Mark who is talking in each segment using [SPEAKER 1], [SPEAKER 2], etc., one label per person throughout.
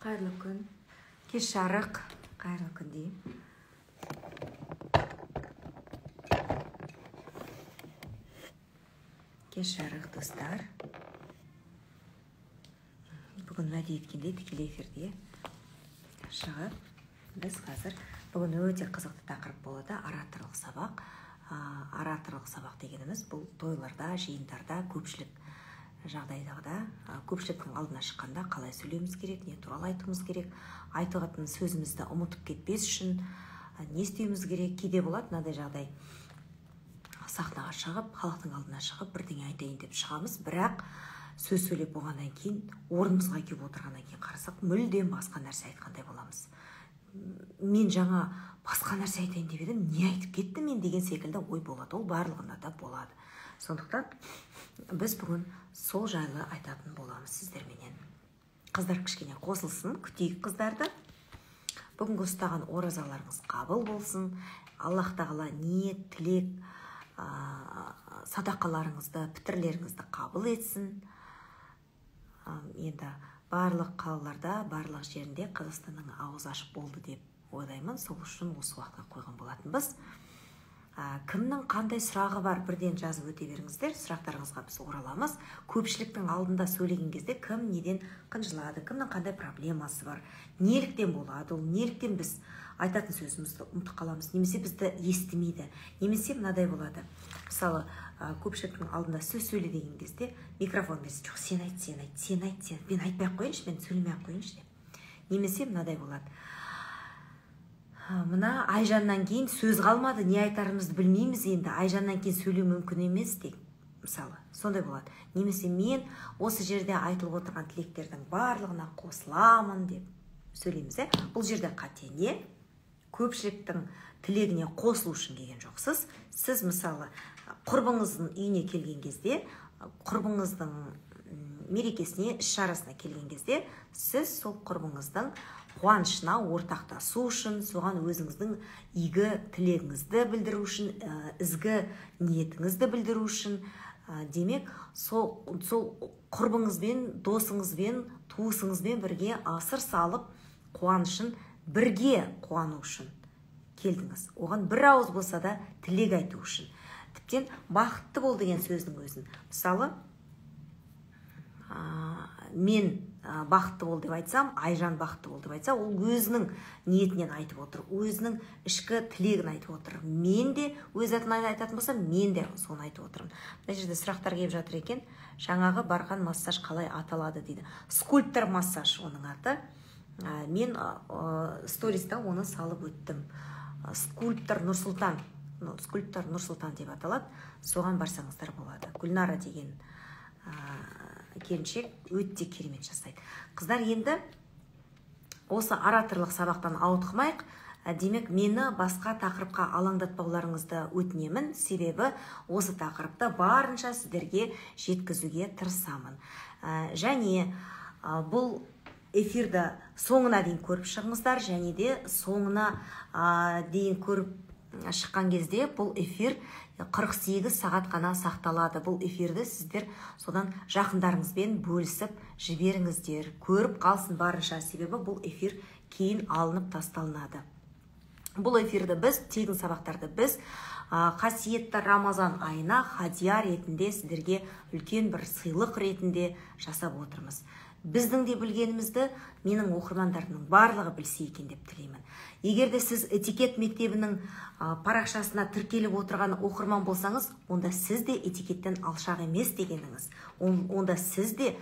[SPEAKER 1] Қайырлы күн, кеш жарық, қайырлы күн деймін. Кеш жарық, достар. Бүгін уәде еткендей тікелей эфирде шығып, біз қазір бүгін өте қызықты тақырып болады, ораторлық сабақ. Ораторлық сабақ дегеніміз бұл тойларда, жиындарда, көпшілік жағдайда, көпшіліктің алдына шыққанда қалай сөйлеуіміз керек, не туралы айтуымыз керек, айтылатын сөзімізді ұмытып кетпес үшін не істеуіміз керек. Кейде болады мынадай жағдай, сахнаға шығып, халықтың алдына шығып, бірдеңе айтайын деп шығамыз, бірақ сөз сөйлеп болғаннан кейін, орнымызға келіп отырғаннан кейін қарасақ, мүлдем басқа нәрсе айтқандай боламыз. Мен жаңа басқа нәрсе айтайын деп едім, не айтып кеттім мен деген секілді ой болады. Ол барлығында да болады. Сондықтан біз бүгін сол жайлы айтатын боламыз сіздерменен. Қыздар кішкене қосылсын, күтейік қыздарды. Бүгінгі ұстаған оразаларыңыз қабыл болсын. Аллах тағала ниет, тілек, садақаларыңызды, пітірлеріңізді қабыл етсін. Енді барлық қалаларда, барлық жерінде Қазақстанның ауыз ашық болды деп ойлаймын. Сол үшін осы уақытқа қойған болатынбыз. Кімнің қандай сұрағы бар, бірден жазып өте беріңіздер. Сұрақтарыңызға біз ораламыз. Көпшіліктің алдында сөйлеген кезде кім неден қынжылады, кімнің қандай проблемасы бар, неліктен болады ол, неліктен біз айтатын сөзімізді ұмытып қаламыз, немесе бізді естімейді, немесе мынадай болады. Мысалы, көпшіліктің алдында сөз сөйле деген кезде микрофон берсе, жоқ, сен айт, сен айт, сен айт, сен, мен айтпай ақ қояйыншы, мен сөйлемей ақ қояйыншы деп. Немесе мынадай болады. Мына Айжаннан кейін сөз қалмады, не айтарымызды білмейміз енді, Айжаннан кейін сөйлеу мүмкін емес деп, мысалы, сондай болады. Немесе мен осы жерде айтылып отырған тілектердің барлығына қосыламын деп сөйлейміз. Бұл жерде қате не? Көпшіліктің тілегіне қосылу үшін келген жоқсыз. Сіз, мысалы, құрбыңыздың үйіне келген кезде, құрбыңыздың мерекесіне, іс-шарасына келген кезде, сіз сол құрбыңыздың қуанышына ортақтасу үшін, соған өзіңіздің игі тілегіңізді білдіру үшін, ізгі ниетіңізді білдіру үшін, демек, сол құрбыңызбен, досыңызбен, туысыңызбен бірге асыр салып, қуанышын бірге қуану үшін келдіңіз. Оған бір ауыз болса да тілек айту үшін. Тіптен бақытты бол деген сөздің өзін. Мысалы, мен бақытты бол деп айтсам, Айжан бақытты бол деп айтса, ол өзінің ниетінен айтып отыр, өзінің ішкі тілегін айтып отыр. Мен де өз атынан айтатын болсам, мен де соны айтып отырмын. Мына жерде сұрақтар келіп жатыр екен. Жаңағы барған массаж қалай аталады дейді. Скульптор массаж оның аты. Мен сториста оны салып өттім. Скульптор Нұрсұлтан, скульптор Нұрсұлтан деп аталады. Соған барсаңыздар болады. Гүлнара деген келіншек өте керемет жасайды. Қыздар, енді осы ораторлық сабақтан ауытқымайық. Демек, мені басқа тақырыпқа алаңдатпауларыңызды өтінемін. Себебі осы тақырыпты барынша сіздерге жеткізуге тырысамын. Және бұл эфирді соңына дейін көріп шығыңыздар, және де соңына дейін көріп шыққан кезде бұл эфир 48 сағат қана сақталады. Бұл эфирді сіздер содан жақындарыңызбен бөлісіп жіберіңіздер. Көріп қалсын барынша, себебі бұл эфир кейін алынып тасталынады. Бұл эфирді біз, тегін сабақтарды біз қасиетті Рамазан айына хадия ретінде сіздерге үлкен бір сыйлық ретінде жасап отырмыз. Біздің де білгенімізді менің оқырмандарымның барлығы білсе екен деп тілеймін. Егер де сіз этикет мектебінің парақшасына тіркеліп отырған оқырман болсаңыз, онда сіз де этикеттен алшақ емес дегеніңіз. Онда сіз де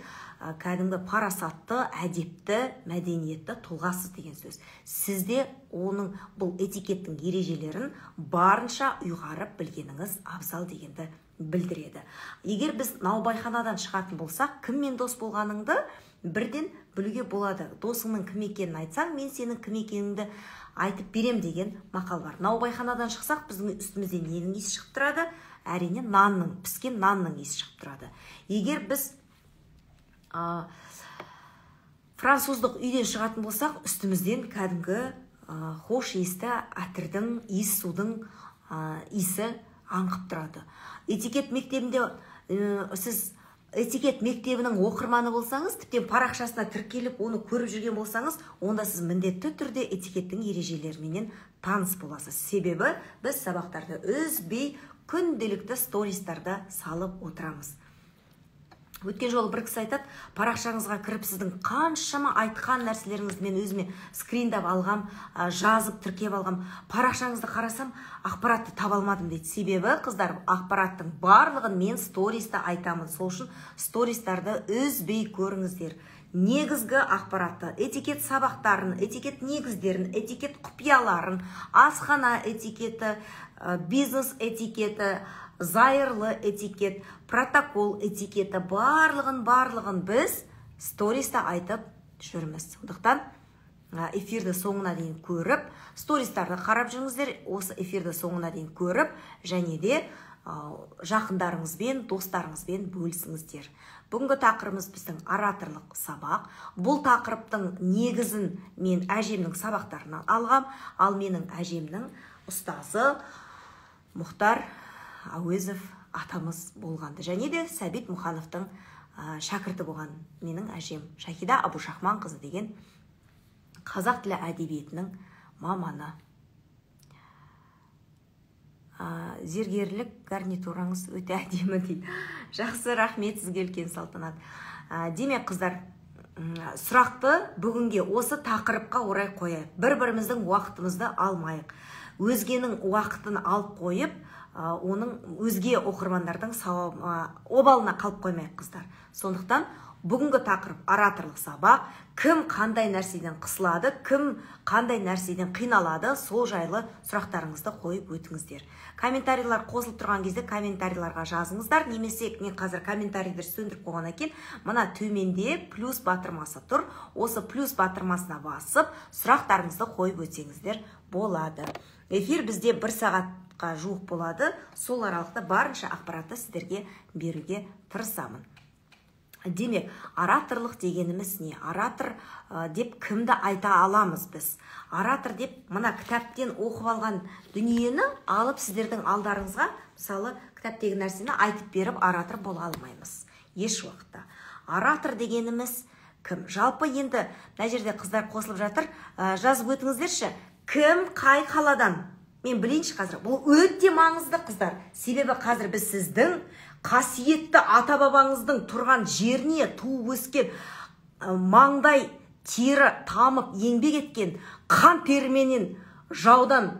[SPEAKER 1] кәдімгі парасатты, әдепті, мәдениетті тұлғасыз деген сөз. Сіз де оның бұл этикеттің ережелерін барынша ұйғарып білгеніңіз абзал дегенді білдіреді. Егер біз наубайханадан шығатын болсақ, кіммен дос болғаныңды бірден білуге болады. Досыңның кім екенін айтсаң, мен сенің кім екеніңді айтып берем деген мақал бар. Наубайханадан шықсақ, біздің үстімізден ненің иісі шығып тұрады? Әрине, нанның, піскен нанның иісі шығып тұрады. Егер біз француздық үйден шығатын болсақ, үстімізден кәдімгі хош иісті әтірдің, иіс судың иісі аңқып тұрады. Этикет мектебінде сіз Этикет мектебінің оқырманы болсаңыз, тіптен парақшасына тіркеліп, оны көріп жүрген болсаңыз, онда сіз міндетті түрде этикеттің ережелеріменен таныс боласыз. Себебі біз сабақтарды үзбей күнделікті стористарда салып отырамыз. Өткен жолы бір кісі айтады: «Парақшаңызға кіріп, сіздің қаншама айтқан нәрселеріңізді мен өзіме скриндап алғам, жазып, тіркеп алғам. Парақшаңызды қарасам, ақпаратты таба алмадым», – дейді. Себебі, қыздар, ақпараттың барлығын мен сториста айтамын. Сол үшін стористарды үзбей көріңіздер. Негізгі ақпаратты, этикет сабақтарын, этикет негіздерін, этикет құпияларын, асхана этикеті, бизнес этикеті, зайырлы этикет, протокол этикеті, барлығын біз сториста айтып жүрміз. Сондықтан эфирді соңына дейін көріп, стористарды қарап жүріңіздер. Осы эфирді соңына дейін көріп және де жақындарыңызбен, достарыңызбен бөлісіңіздер. Бүгінгі тақырыбымыз біздің ораторлық сабақ. Бұл тақырыптың негізін мен әжемнің сабақтарынан алғам. Ал менің әжемнің ұстазы Мұхтар Әуезов атамыз болғанды және де Сәбит Мұхановтың шәкірті болған менің әжем Шахида Абушахманқызы деген қазақ тілі әдебиетінің маманы. Зергерлік гарнитураңыз өте әдемі дейді. Жақсы, рахмет сізге үлкен, Салтанат. Демек, қыздар, сұрақты бүгінге осы тақырыпқа орай қояйық. Бір біріміздің уақытымызды алмайық. Өзгенің уақытын алып қойып, оның өзге оқырмандардың обалына қалып қоймайық, қыздар. Сондықтан бүгінгі тақырып – ораторлық сабақ. Кім қандай нәрседен қысылады, кім қандай нәрседен қиналады, сол жайлы сұрақтарыңызды қойып өтіңіздер. Комментарийлер қосылып тұрған кезде комментарийларға жазыңыздар немесе мен қазір комментарийлер сөндіріп қойғаннан кейін мына төменде плюс батырмасы тұр. Осы плюс батырмасына басып, сұрақтарыңызды қойып өтсеңіздер болады. Эфир бізде бір сағатқа жуық болады. Сол аралықта барынша ақпаратты сіздерге беруге тырысамын. Демек, ораторлық дегеніміз не? Оратор деп кімді айта аламыз біз? Оратор деп мына кітаптен оқып алған дүниені алып, сіздердің алдарыңызға, мысалы, кітаптегі нәрсені айтып беріп, оратор бола алмаймыз еш уақытта. Оратор дегеніміз кім жалпы? Енді мына жерде қыздар қосылып жатыр. Жазып өтіңіздерші, кім қай қаладан, мен білейінші қазір. Бұл өте маңызды, қыздар, себебі қазір біз сіздің қасиетті ата бабаңыздың тұрған жеріне, туып өскен, маңдай тері тамып еңбек еткен, қан теріменен жаудан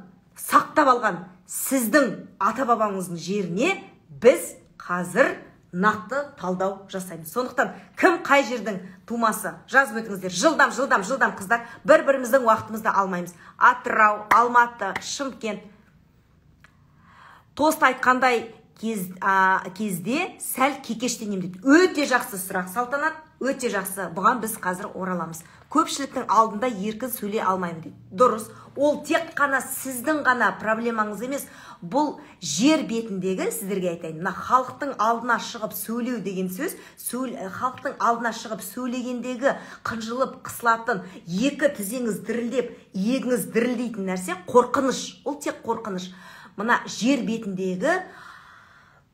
[SPEAKER 1] сақтап алған сіздің ата бабаңыздың жеріне біз қазір нақты талдау жасаймыз. Сондықтан кім қай жердің тумасы, жазып өтіңіздер. Жылдам, жылдам, жылдам, қыздар, бір біріміздің уақытымызды алмаймыз. Атырау, Алматы, Шымкент. Тост айтқандай кезде сәл кекештенемін дейді. Өте жақсы сұрақ, Салтанат, өте жақсы. Бұған біз қазір ораламыз. Көпшіліктің алдында еркін сөйлей алмаймын дейді. Дұрыс, ол тек қана сіздің ғана проблемаңыз емес. Бұл жер бетіндегі, сіздерге айтайын, мына халықтың алдына шығып сөйлеу деген сөз, халықтың алдына шығып сөйлегендегі қынжылып қысылатын, екі тізеңіз дірілдеп, иегіңіз дірілдейтін нәрсе – қорқыныш. Ол тек қорқыныш. Мына жер бетіндегі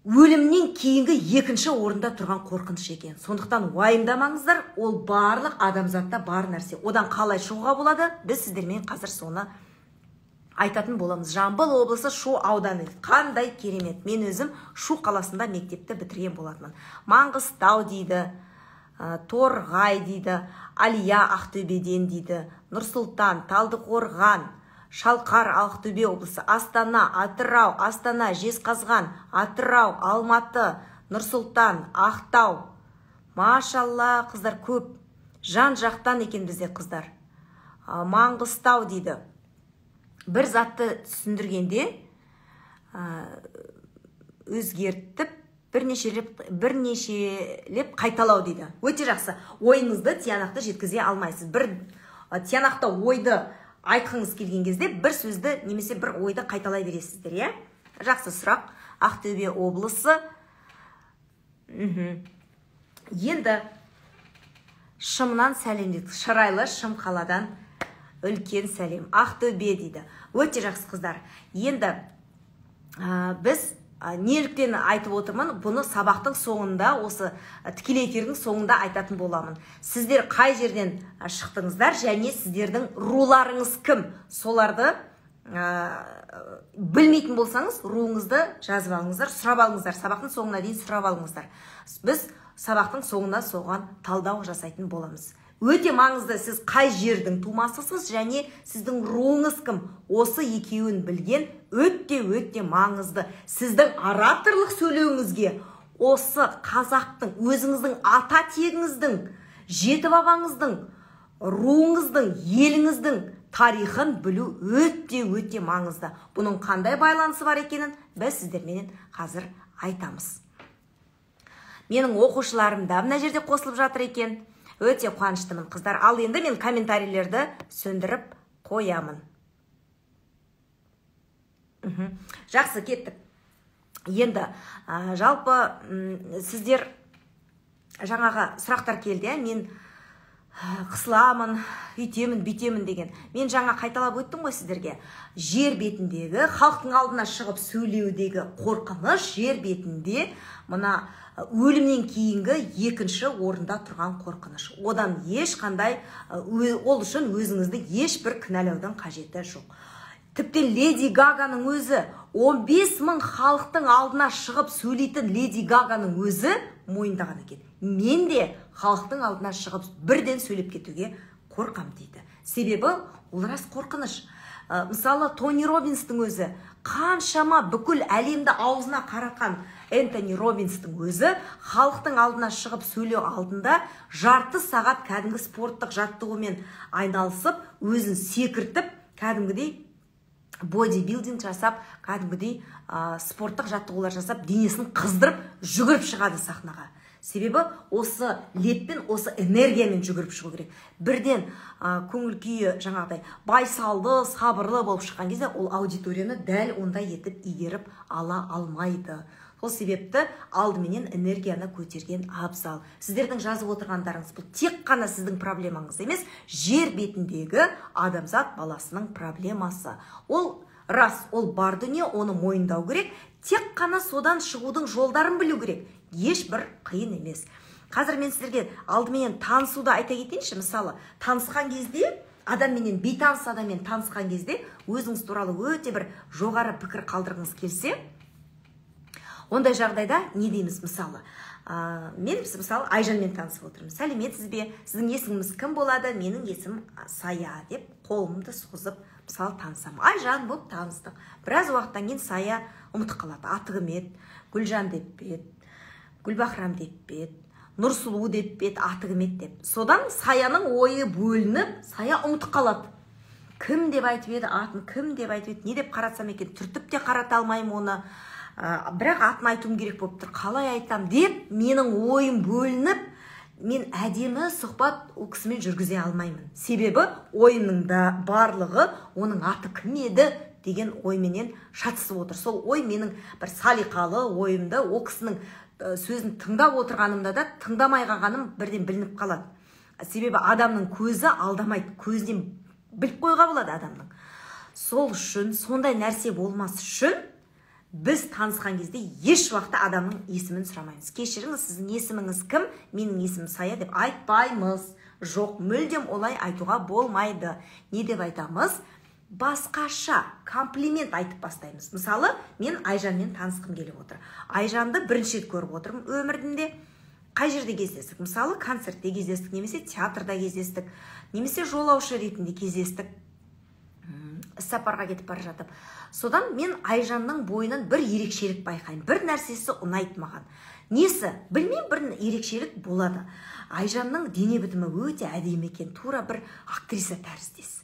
[SPEAKER 1] өлімнен кейінгі екінші орында тұрған қорқыныш екен. Сондықтан уайымдамаңыздар, ол барлық адамзатта бар нәрсе. Одан қалай шығуға болады, біз сіздермен қазір соны айтатын боламыз. Жамбыл облысы, Шу ауданы. Қандай керемет! Мен өзім Шу қаласында мектепті бітірген болатынмын. Маңғыстау дейді, Торғай дейді, Алия Ақтөбеден дейді, Нұрсұлтан, Талдықорған, Шалқар, Ақтөбе облысы, Астана, Атырау, Астана, Жезқазған, Атырау, Алматы, Нұрсұлтан, Ақтау. Машалла, қыздар көп. Жан жақтан екен бізде қыздар. Маңғыстау дейді. Бір затты түсіндіргенде өзгертіп, бірнешелеп қайталау дейді. Өте жақсы. Ойыңызды тиянақты жеткізе алмайсыз. Бір тиянақты ойды айтқыңыз келген кезде бір сөзді немесе бір ойды қайталай бересіздер, иә? Жақсы сұрақ. Ақтөбе облысы. Енді Шымнан сәлем дейді. Шырайлы Шым қаладан үлкен сәлем. Ақтөбе дейді. Өте жақсы, қыздар. Енді біз Неліктен айтып отырмын? Бұны сабақтың соңында, осы тікелей эфирдің соңында айтатын боламын. Сіздер қай жерден шықтыңыздар және сіздердің руларыңыз кім? Соларды білмейтін болсаңыз, руыңызды жазып алыңыздар, сұрап алыңыздар, сабақтың соңына дейін сұрап алыңыздар. Біз сабақтың соңында соған талдау жасайтын боламыз. Өте маңызды, сіз қай жердің тумасысыз және сіздің руыңыз кім? Осы екеуін білген өте-өте маңызды. Сіздің ораторлық сөйлеуіңізге осы қазақтың, өзіңіздің ата тегіңіздің, жеті бабаңыздың, руыңыздың, еліңіздің тарихын білу өте-өте маңызды. Бұның қандай байланысы бар екенін біз сіздерменен қазір айтамыз. Менің оқушыларым да мына жерде қосылып жатыр екен. Өте қуаныштымын, қыздар. Ал енді мен комментарийлерді сөндіріп қоямын. Жақсы, кеттік. Енді жалпы сіздер жаңағы сұрақтар келді, мен қысыламын, үйтемін, бүйтемін деген. Мен жаңа қайталап өттім ғой сіздерге. Жер бетіндегі халықтың алдына шығып сөйлеудегі қорқыныш жер бетінде мына өлімнен кейінгі екінші орында тұрған қорқыныш. Одан ешқандай, ол үшін өзіңізді ешбір кінәлаудың қажеті жоқ. Тіпті Леди Гаганың өзі, 15 мың халықтың алдына шығып сөйлейтін Леди Гаганың өзі мойындаған екен. Мен де халықтың алдына шығып бірден сөйлеп кетуге қорқам дейді. Себебі ол рас қорқыныш. Мысалы, Тони Робинстің өзі, қаншама бүкіл әлемді аузына қаратқан Энтони Робинстің өзі халықтың алдына шығып сөйлеу алдында жарты сағат кәдімгі спорттық жаттығумен айналысып, өзін секіртіп, кәдімгідей бодибилдинг жасап, кәдімгідей спорттық жаттығулар жасап, денесін қыздырып жүгіріп шығады сахнаға. Себебі осы леппен, осы энергиямен жүгіріп шығу керек. Бірден көңіл күйі жаңағыдай байсалды, сабырлы болып шыққан кезде ол аудиторияны дәл ондай етіп игеріп ала алмайды. Сол себепті алдыменен энергияны көтерген абзал. Сіздердің жазып отырғандарыңыз бұл тек қана сіздің проблемаңыз емес, жер бетіндегі адамзат баласының проблемасы. Ол рас, ол бар дүние, оны мойындау керек. Тек қана содан шығудың жолдарын білу керек. Ешбір қиын емес. Қазір мен сіздерге алдыменен танысуды айта кетейінші. Мысалы, танысқан кезде, адамменен, бейтаныс адаммен танысқан кезде өзіңіз туралы өте бір жоғары пікір қалдырғыңыз келсе, ондай жағдайда не дейміз? Мысалы, мен мысалы Айжанмен танысып отырмын. Сәлеметсіз бе? Сіздің есіміңіз кім болады? Менің есімім Сая деп қолымды созып, мысалы, танысамын. Айжан болып таныстық. Біраз уақыттан кейін Сая ұмытып қалады. Аты кім еді? Гүлжан деп пе еді? Гүлбахрам деп пе еді? Нұрсұлу деп пе еді? Аты кім еді деп. Содан Саяның ойы бөлініп, Сая ұмытып қалады. Кім деп айтып еді атын, кім деп айтып еді, не деп қаратсам екен, түртіп те қарата алмаймын оны. Бірақ атын айтуым керек болып тұр, қалай айтам деп менің ойым бөлініп, мен әдемі сұхбат ол кісімен жүргізе алмаймын. Себебі ойымның да барлығы оның аты кім еді деген ойменен шатысып отыр. Сол ой менің бір салиқалы ойымды, ол кісінің сөзін тыңдап отырғанымда да тыңдамай қалғаным бірден білініп қалады. Себебі адамның көзі алдамайды, көзінен біліп қоюға болады адамның. Сол үшін, сондай нәрсе болмас үшін біз танысқан кезде еш уақытта адамның есімін сұрамаймыз. Кешіріңіз, сіздің есіміңіз кім? Менің есімім Сая деп айтпаймыз. Жоқ, мүлдем олай айтуға болмайды. Не деп айтамыз? Басқаша комплимент айтып бастаймыз. Мысалы, мен Айжанмен танысқым келіп отыр. Айжанды бірінші рет көріп отырмын өмірімде. Қай жерде кездестік? Мысалы, концертте кездестік, немесе театрда кездестік, немесе жолаушы ретінде кездестік. Іссапарға кетіп бара жатып. Содан мен Айжанның бойынан бір ерекшелік байқаймын. Бір нәрсесі ұнайды маған. Несі? Білмеймін, бір ерекшелік болады. Айжанның дене бітімі өте әдемі екен, тура бір актриса тәріздес.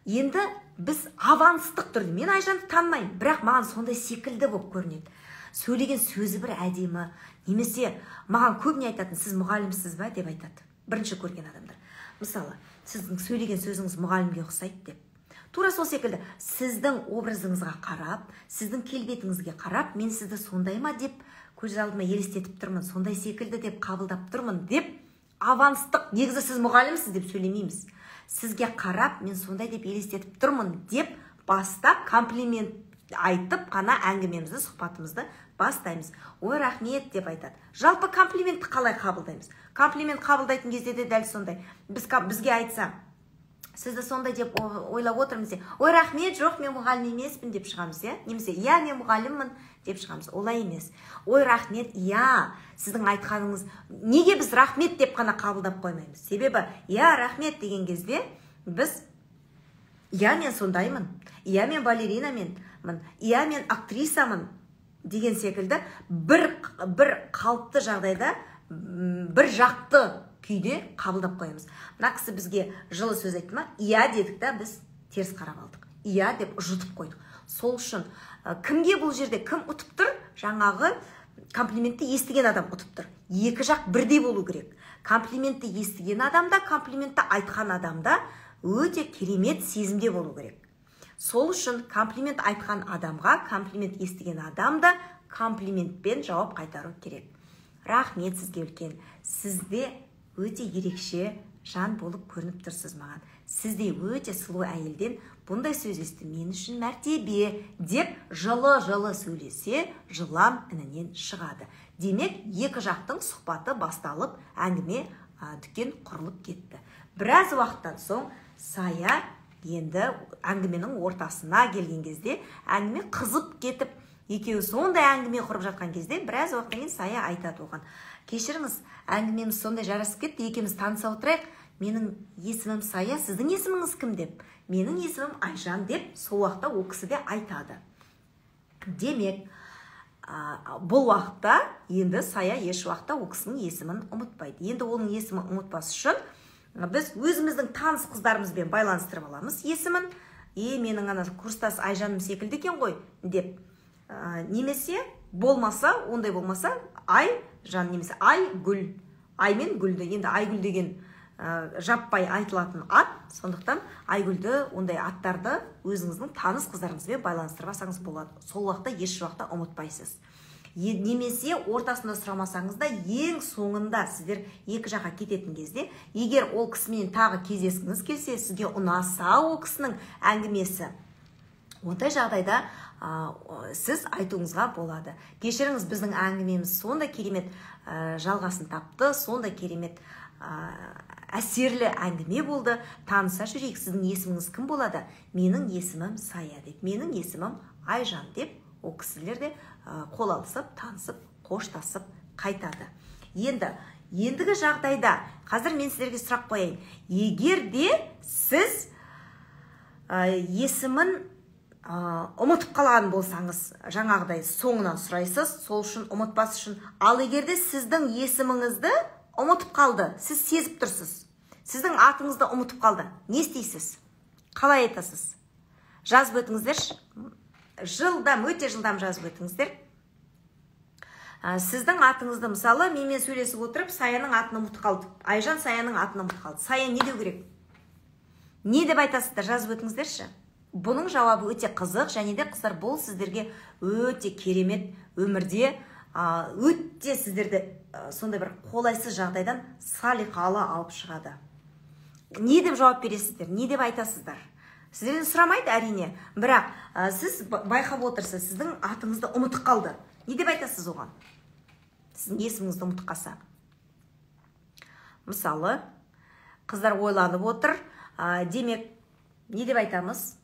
[SPEAKER 1] Енді біз аванстық түрде, мен Айжанды танымаймын, бірақ маған сондай секілді болып көрінеді. Сөйлеген сөзі бір әдемі, немесе маған көбіне айтатын, сіз мұғалімсіз ба деп айтады. Бірінші көрген адамдар. Мысалы, сіздің сөйлеген сөзіңіз мұғалімге ұқсайды деп. Тура сол секілді, сіздің образыңызға қарап, сіздің келбетіңізге қарап, мен сізді сондай ма деп көз алдыма елестетіп тұрмын, сондай секілді деп қабылдап тұрмын деп аванстық, негізі сіз мұғалімсіз деп сөйлемейміз. Сізге қарап, мен сондай деп елестетіп тұрмын деп бастап комплимент Айтып қана әңгімемізді, сұхбатымызды бастаймыз. Ой, рахмет деп айтады. Жалпы комплиментті қалай қабылдаймыз? Комплимент қабылдайтын кезде де дәл сондай. Бізге айтса, сізді сондай деп ойлап отырмыз де, ой, рахмет, жоқ, мен мұғалім емеспін деп шығамыз, иә? Немесе, иә, мен мұғаліммін деп шығамыз. Олай емес. Ой, рахмет, иә, сіздің айтқаныңыз. Неге біз рахмет деп қана қабылдап қоймаймыз? Себебі, иә, рахмет деген кезде біз, иә, мен сондаймын, иә, мен балеринамын, иә, мен актрисамын деген секілді бір қалыпты жағдайда, бір жақты күйде қабылдап қоямыз. Мына кісі бізге жылы сөз айтты ма? Иә дедік та, біз теріс қарап алдық. Иә деп жұтып қойдық. Сол үшін кімге бұл жерде кім ұтып тұр? Жаңағы комплиментті естіген адам ұтып тұр. Екі жақ бірдей болу керек. Комплиментті естіген адам да, комплиментті айтқан адам да өте керемет сезімде болу керек. Сол үшін комплимент айтқан адамға комплимент естіген адам да комплиментпен жауап қайтару керек. Рахмет сізге үлкен. Сізде өте ерекше жан болып көрініп тұрсыз маған. Сізде өте сұлу әйелден бұндай сөз есту мен үшін мәртебе деп жылы-жылы сөйлесе, жылан інінен шығады. Демек, екі жақтың сұхбаты басталып, әңгіме дүкен құрылып кетті. Біраз уақыттан соң Сая енді әңгіменің ортасына келген кезде, әңгіме қызып кетіп, екеуі сондай әңгіме құрып жатқан кезде, біраз уақыттан кейін Сая айтады оған: кешіріңіз, әңгімеміз сондай жарасып кетті, екеуміз таныса отырайық, менің есімім Сая, сіздің есіміңіз кім деп? Менің есімім Айжан деп сол уақытта ол кісі де айтады. Демек, бұл уақытта енді Сая еш уақытта ол кісінің есімін ұмытпайды. Енді оның есімін ұмытпас үшін біз өзіміздің таныс қыздарымызбен байланыстырып аламыз есімін. Менің ана курстас Айжаным секілді екен ғой деп. Немесе болмаса, ондай болмаса, Айжан немесе Айгүл. Ай мен Гүлді. Енді Айгүл деген жаппай айтылатын ат, сондықтан Айгүлді, ондай аттарды өзіңіздің таныс қыздарыңызбен байланыстырып алсаңыз болады. Сол уақытта еш уақытта ұмытпайсыз. Немесе ортасында сұрамасаңыз да, ең соңында сіздер екі жаққа кететін кезде, егер ол кісімен тағы кездескіңіз келсе, сізге ұнаса ол кісінің әңгімесі, ондай жағдайда сіз айтуыңызға болады. Кешіріңіз, біздің әңгімеміз сондай керемет жалғасын тапты, сондай керемет әсерлі әңгіме болды. Таныса жүрейік, сіздің есіміңіз кім болады? Менің есімім Сая деп, менің есімім Айжан деп ол кісілер де қол алысып, танысып, қоштасып қайтады. Ендігі жағдайда қазір мен сіздерге сұрақ қояйын. Егер де сіз есімін ұмытып қалған болсаңыз, жаңағыдай соңынан сұрайсыз, сол үшін ұмытпас үшін. Ал егер де сіздің есіміңізді ұмытып қалды, сіз сезіп тұрсыз, сіздің атыңызды ұмытып қалды, не істейсіз? Қалай айтасыз? Жазып өтіңіздерші. Жылдам, өте жылдам жазып өтіңіздер. Сіздің атыңызды, мысалы, менімен сөйлесіп отырып, Саяның атын ұмытып қалды. Айжан Саяның атын ұмытып қалды. Сая не деу керек? Не деп айтасыздар? Жазып өтіңіздерші. Бұның жауабы өте қызық, және де қыздар, бұл сіздерге өте керемет өмірде, өте сіздерді сондай бір қолайсыз жағдайдан салиқалы алып шығады. Не деп жауап бересіздер? Не деп айтасыздар? Сіздерден сұрамайды әрине, бірақ сіз байқап отырсыз, сіздің атыңызды ұмытып қалды. Не деп айтасыз оған? Сіздің есіміңізді ұмытып қалса. Мысалы, қыздар ойланып отыр, демек, не деп айтамыз?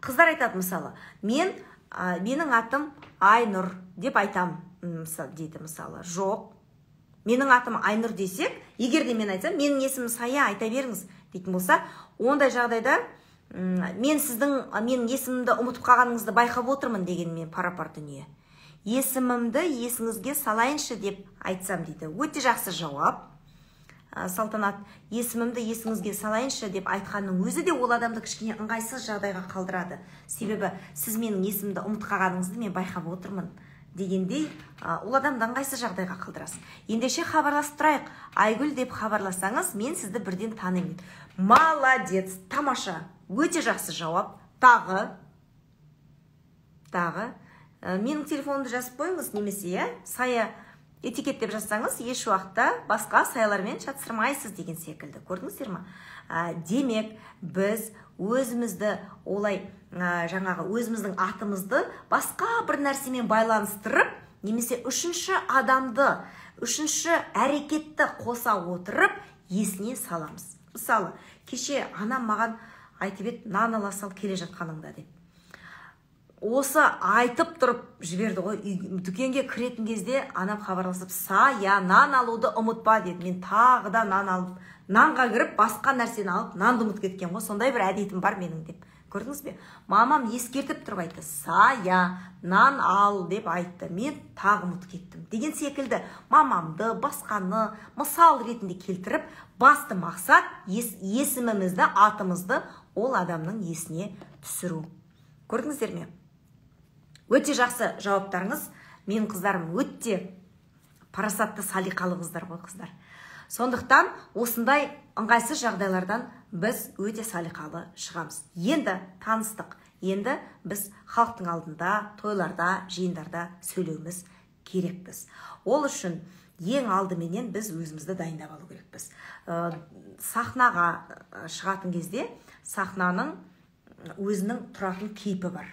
[SPEAKER 1] Қыздар айтады, мысалы, менің атым Айнұр деп айтам, дейді мысалы. Жоқ, менің атым Айнұр десек, егер де мен айтсам, менің есімім Сая, айта беріңіз дейтін болса, ондай жағдайда мен сіздің менің есімімді ұмытып қалғаныңызды байқап отырмын деген мен пара-пар дүние. Есімімді есіңізге салайыншы деп айтсам дейді. Өте жақсы жауап. Салтанат, есімімді есіңізге салайыншы деп айтқанның өзі де ол адамды кішкене ыңғайсыз жағдайға қалдырады. Себебі сіз менің есімімді ұмытып қалғаныңызды мен байқап отырмын дегендей, ол адамды ыңғайсыз жағдайға қалдырасыз. Ендеше хабарласып тұрайық. Айгүл деп хабарласаңыз, мен сізді бірден танимын. Молодец, тамаша. Өте жақсы жауап. Тағы менің телефонымды жазып қойыңыз, немесе Сая этикет деп жазсаңыз, еш уақытта басқа саялармен шатыстырмайсыз деген секілді. Көрдіңіздер ма? Демек, біз өзімізді олай жаңағы өзіміздің атымызды басқа бір нәрсемен байланыстырып, немесе үшінші адамды, үшінші әрекетті қоса отырып есіне саламыз. Мысалы, кеше анам маған айтып еді, нан ала сал келе жатқаныңда деп. Осы айтып тұрып жіберді ғой. Дүкенге кіретін кезде анам хабарласып, Сая, нан алуды ұмытпа деді. Мен тағы да нан алып, нанға кіріп басқа нәрсені алып, нанды ұмытып кеткен ғой. Сондай бір әдетім бар менің деп. Көрдіңіз бе? Мамам ескертіп тұрып айтты, Сая, нан ал деп айтты. Мен тағы ұмытып кеттім деген секілді мамамды, басқаны мысал ретінде келтіріп, басты мақсат есімімізді, атымызды ол адамның есіне түсіру. Көрдіңіздер ме? Өте жақсы жауаптарыңыз. Мен қыздарым өте парасатты, салиқалы қыздар ғой, қыздар. Сондықтан осындай ыңғайсыз жағдайлардан біз өте салиқалы шығамыз. Енді таныстық. Енді біз халықтың алдында, тойларда, жиындарда сөйлеуіміз керекпіз. Ол үшін ең алдыменен біз өзімізді дайындап алу керекпіз. Сахнаға шығатын кезде сахнаның өзінің тұратын кейпі бар.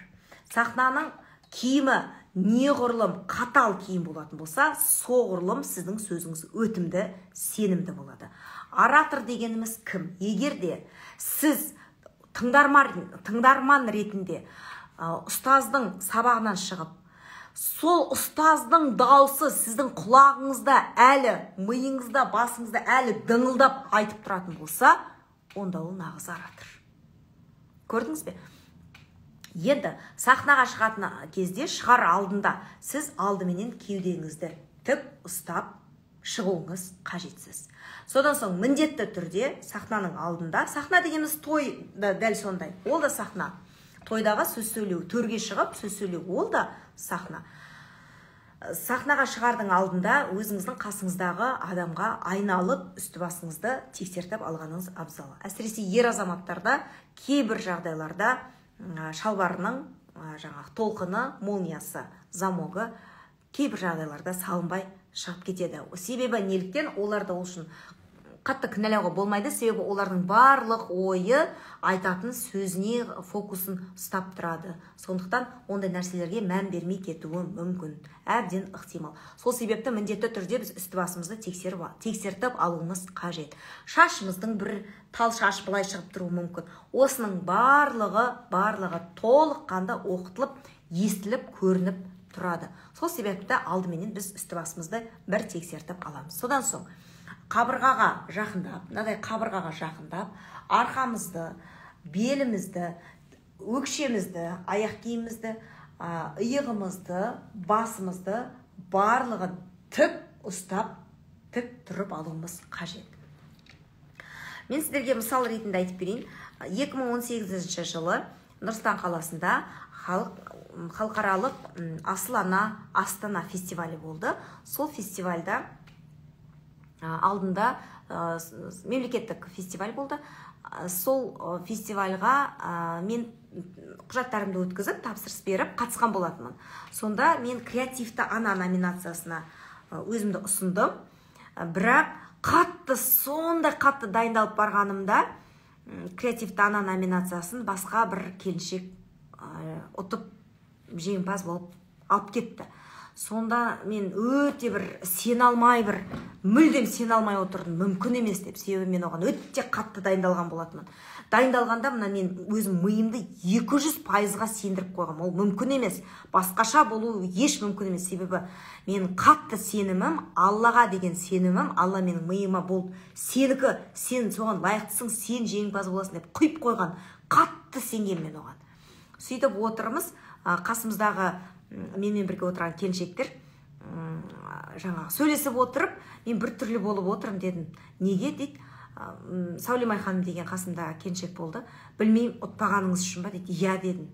[SPEAKER 1] Сахнаның киімі неғұрлым қатал киім болатын болса, соғұрлым сіздің сөзіңіз өтімді, сенімді болады. Оратор дегеніміз кім? Егер де сіз тыңдарман ретінде ұстаздың сабағынан шығып, сол ұстаздың даусы сіздің құлағыңызда әлі, миыңызда, басыңызда әлі дыңылдап айтып тұратын болса, онда ол нағыз оратор. Көрдіңіз бе? Енді сахнаға шығатын кезде, шығар алдында сіз алдыменен кеудеңізді тік ұстап шығуыңыз қажетсіз. Содан соң міндетті түрде сахнаның алдында, сахна дегеніміз той да дәл сондай, ол да сахна. Тойдағы сөз сөйлеу, төрге шығып сөз сөйлеу, ол да сахна. Сахнаға шығардың алдында өзіңіздің қасыңыздағы адамға айналып үсті басыңызды тексертіп алғаныңыз абзал. Әсіресе ер азаматтарда кейбір жағдайларда шалбарының жаңағы толқыны, молниясы, замогы кейбір жағдайларда салынбай шығып кетеді. Себебі неліктен оларды ол үшін қатты кінәлауға болмайды, себебі олардың барлық ойы айтатын сөзіне фокусын ұстап тұрады. Сондықтан ондай нәрселерге мән бермей кетуі мүмкін, әбден ықтимал. Сол себепті міндетті түрде біз үсті басымызды тексертіп алуымыз қажет. Шашымыздың бір тал шаш былай шығып тұруы мүмкін. Осының барлығы толыққанды оқытылып, естіліп, көрініп тұрады. Сол себепті алдыменен біз үсті басымызды бір тексертіп аламыз. Содан соң қабырғаға жақындап, мынадай қабырғаға жақындап, арқамызды, белімізді, өкшемізді, аяқ киімімізді, иығымызды, басымызды барлығын тік ұстап, тік тұрып алуымыз қажет. Мен сіздерге мысал ретінде айтып берейін. 2018 жылы Нұр-Сұлтан қаласында халықаралық Асыл ана Астана фестивалі болды. Сол фестивальда алдында мемлекеттік фестиваль болды. Сол фестивальға мен құжаттарымды өткізіп, тапсырыс беріп қатысқан болатынмын. Сонда мен креативті ана номинациясына өзімді ұсындым. Бірақ қатты, сондай қатты дайындалып барғанымда креативті ана номинациясын басқа бір келіншек ұтып, жеңімпаз болып алып кетті. Сонда мен өте бір сене алмай, бір мүлдем сене алмай отырдым, мүмкін емес деп. Себебі мен оған өте қатты дайындалған болатынмын. Дайындалғанда мына мен өзім миымды 200%-ға сендіріп қойғам. Ол мүмкін емес, басқаша болу еш мүмкін емес. Себебі мен қатты сенімім, Аллаға деген сенімім, Алла менің миыма болды, сенікі, сен соған лайықтысың, сен жеңімпаз боласың деп құйып қойған. Қатты сенген мен оған. Сөйтіп отырмыз, қасымыздағы менімен бірге отырған келіншектер жаңағы сөйлесіп отырып, мен бір түрлі болып отырмын дедім. Неге дейді? Сәулемай ханым деген қасымда келіншек болды. Білмеймін, ұтпағаныңыз үшін ба дейді. Иә дедім.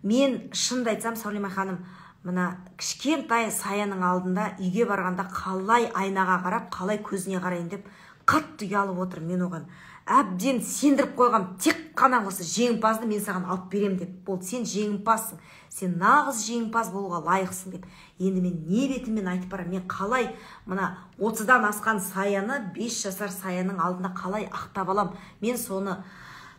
[SPEAKER 1] Мен шынымды айтсам, Сәулемай ханым, мына кішкентай Саяның алдында үйге барғанда қалай айнаға қарап, қалай көзіне қарайын деп қатты ұялып отырмын. Мен оған әбден сендіріп қойғам, тек қана осы жеңімпазды мен саған алып берем деп. Болды, сен жеңімпазсың, сен нағыз жеңімпаз болуға лайықсың деп. Енді мен не бетіммен айтып барамын? Мен қалай мына 30-дан асқан Саяны, 5 жасар Саяның алдында қалай ақтап алам? Мен соны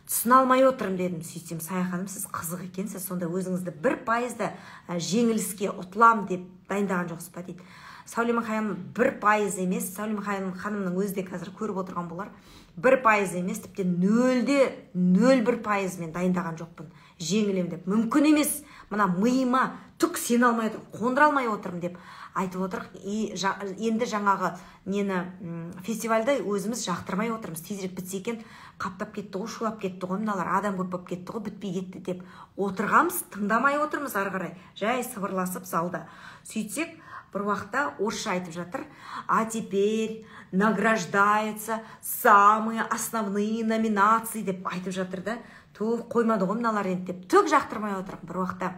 [SPEAKER 1] Түсіне алмай отырмын дедім. Сөйтсем, Сая ханым, сіз қызық екенсіз, сонда өзіңізді 1% да жеңіліске, ұтылам деп дайындаған жоқсыз ба дейді. Сәуле ханым, 1% емес, Сәуле ханымның өзі де қазір көріп отырған болар, 1% емес, тіпті 0,01% мен дайындаған жоқпын жеңілем деп. Мүмкін емес, мына миыма түк сене алмай отырмын, қондыра алмай отырмын деп айтып отыр. И енді жаңағы нені, фестивальді өзіміз жақтырмай отырмыз, тезірек бітсе екен, қаптап кетті ғой, шулап кетті ғой мыналар, адам көп болып кетті ғой, бітпей кетті деп отырғанбыз, тыңдамай отырмыз ары қарай, жай сыбырласып залда. Сөйтсек, бір уақытта орысша айтып жатыр: «А теперь награждаются самые основные номинации» деп айтып жатыр да. Ту, қоймады ғой мыналар енді деп, түк жақтырмай отырмын. Бір уақытта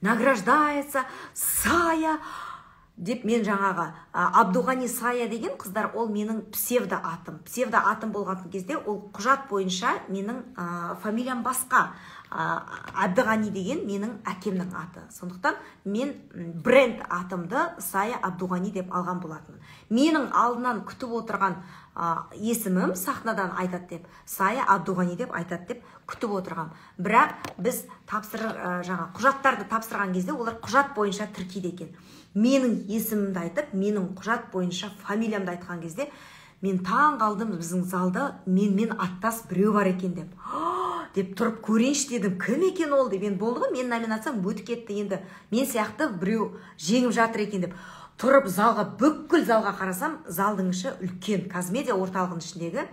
[SPEAKER 1] «награждается Сая» деп, мен жаңағы Абдуғани Сая деген, қыздар, ол менің псевдо атым. Псевдо атым болған кезде, ол құжат бойынша менің фамилиям басқа, Әбдіғани деген менің әкемнің аты. Сондықтан мен бренд атымды Сая Абдуғани деп алған болатынмын. Менің алдынан күтіп отырған есімім сахнадан айтады деп, Сая Абдуғани деп айтады деп күтіп отырғам. Бірақ біз тапсыр жаңа құжаттарды тапсырған кезде олар құжат бойынша тіркейді екен. Менің есімімді айтып, менің құжат бойынша фамилиямды айтқан кезде мен таң қалдым, біздің залда менімен аттас біреу бар екен деп тұрып көрейінші дедім, кім екен ол деп. Енді болды ғой, менің номинациям өтіп кетті, енді мен сияқты біреу жеңіп жатыр екен деп тұрып залға, бүкіл залға қарасам, залдың іші үлкен, Қазмедиа орталығының ішіндегі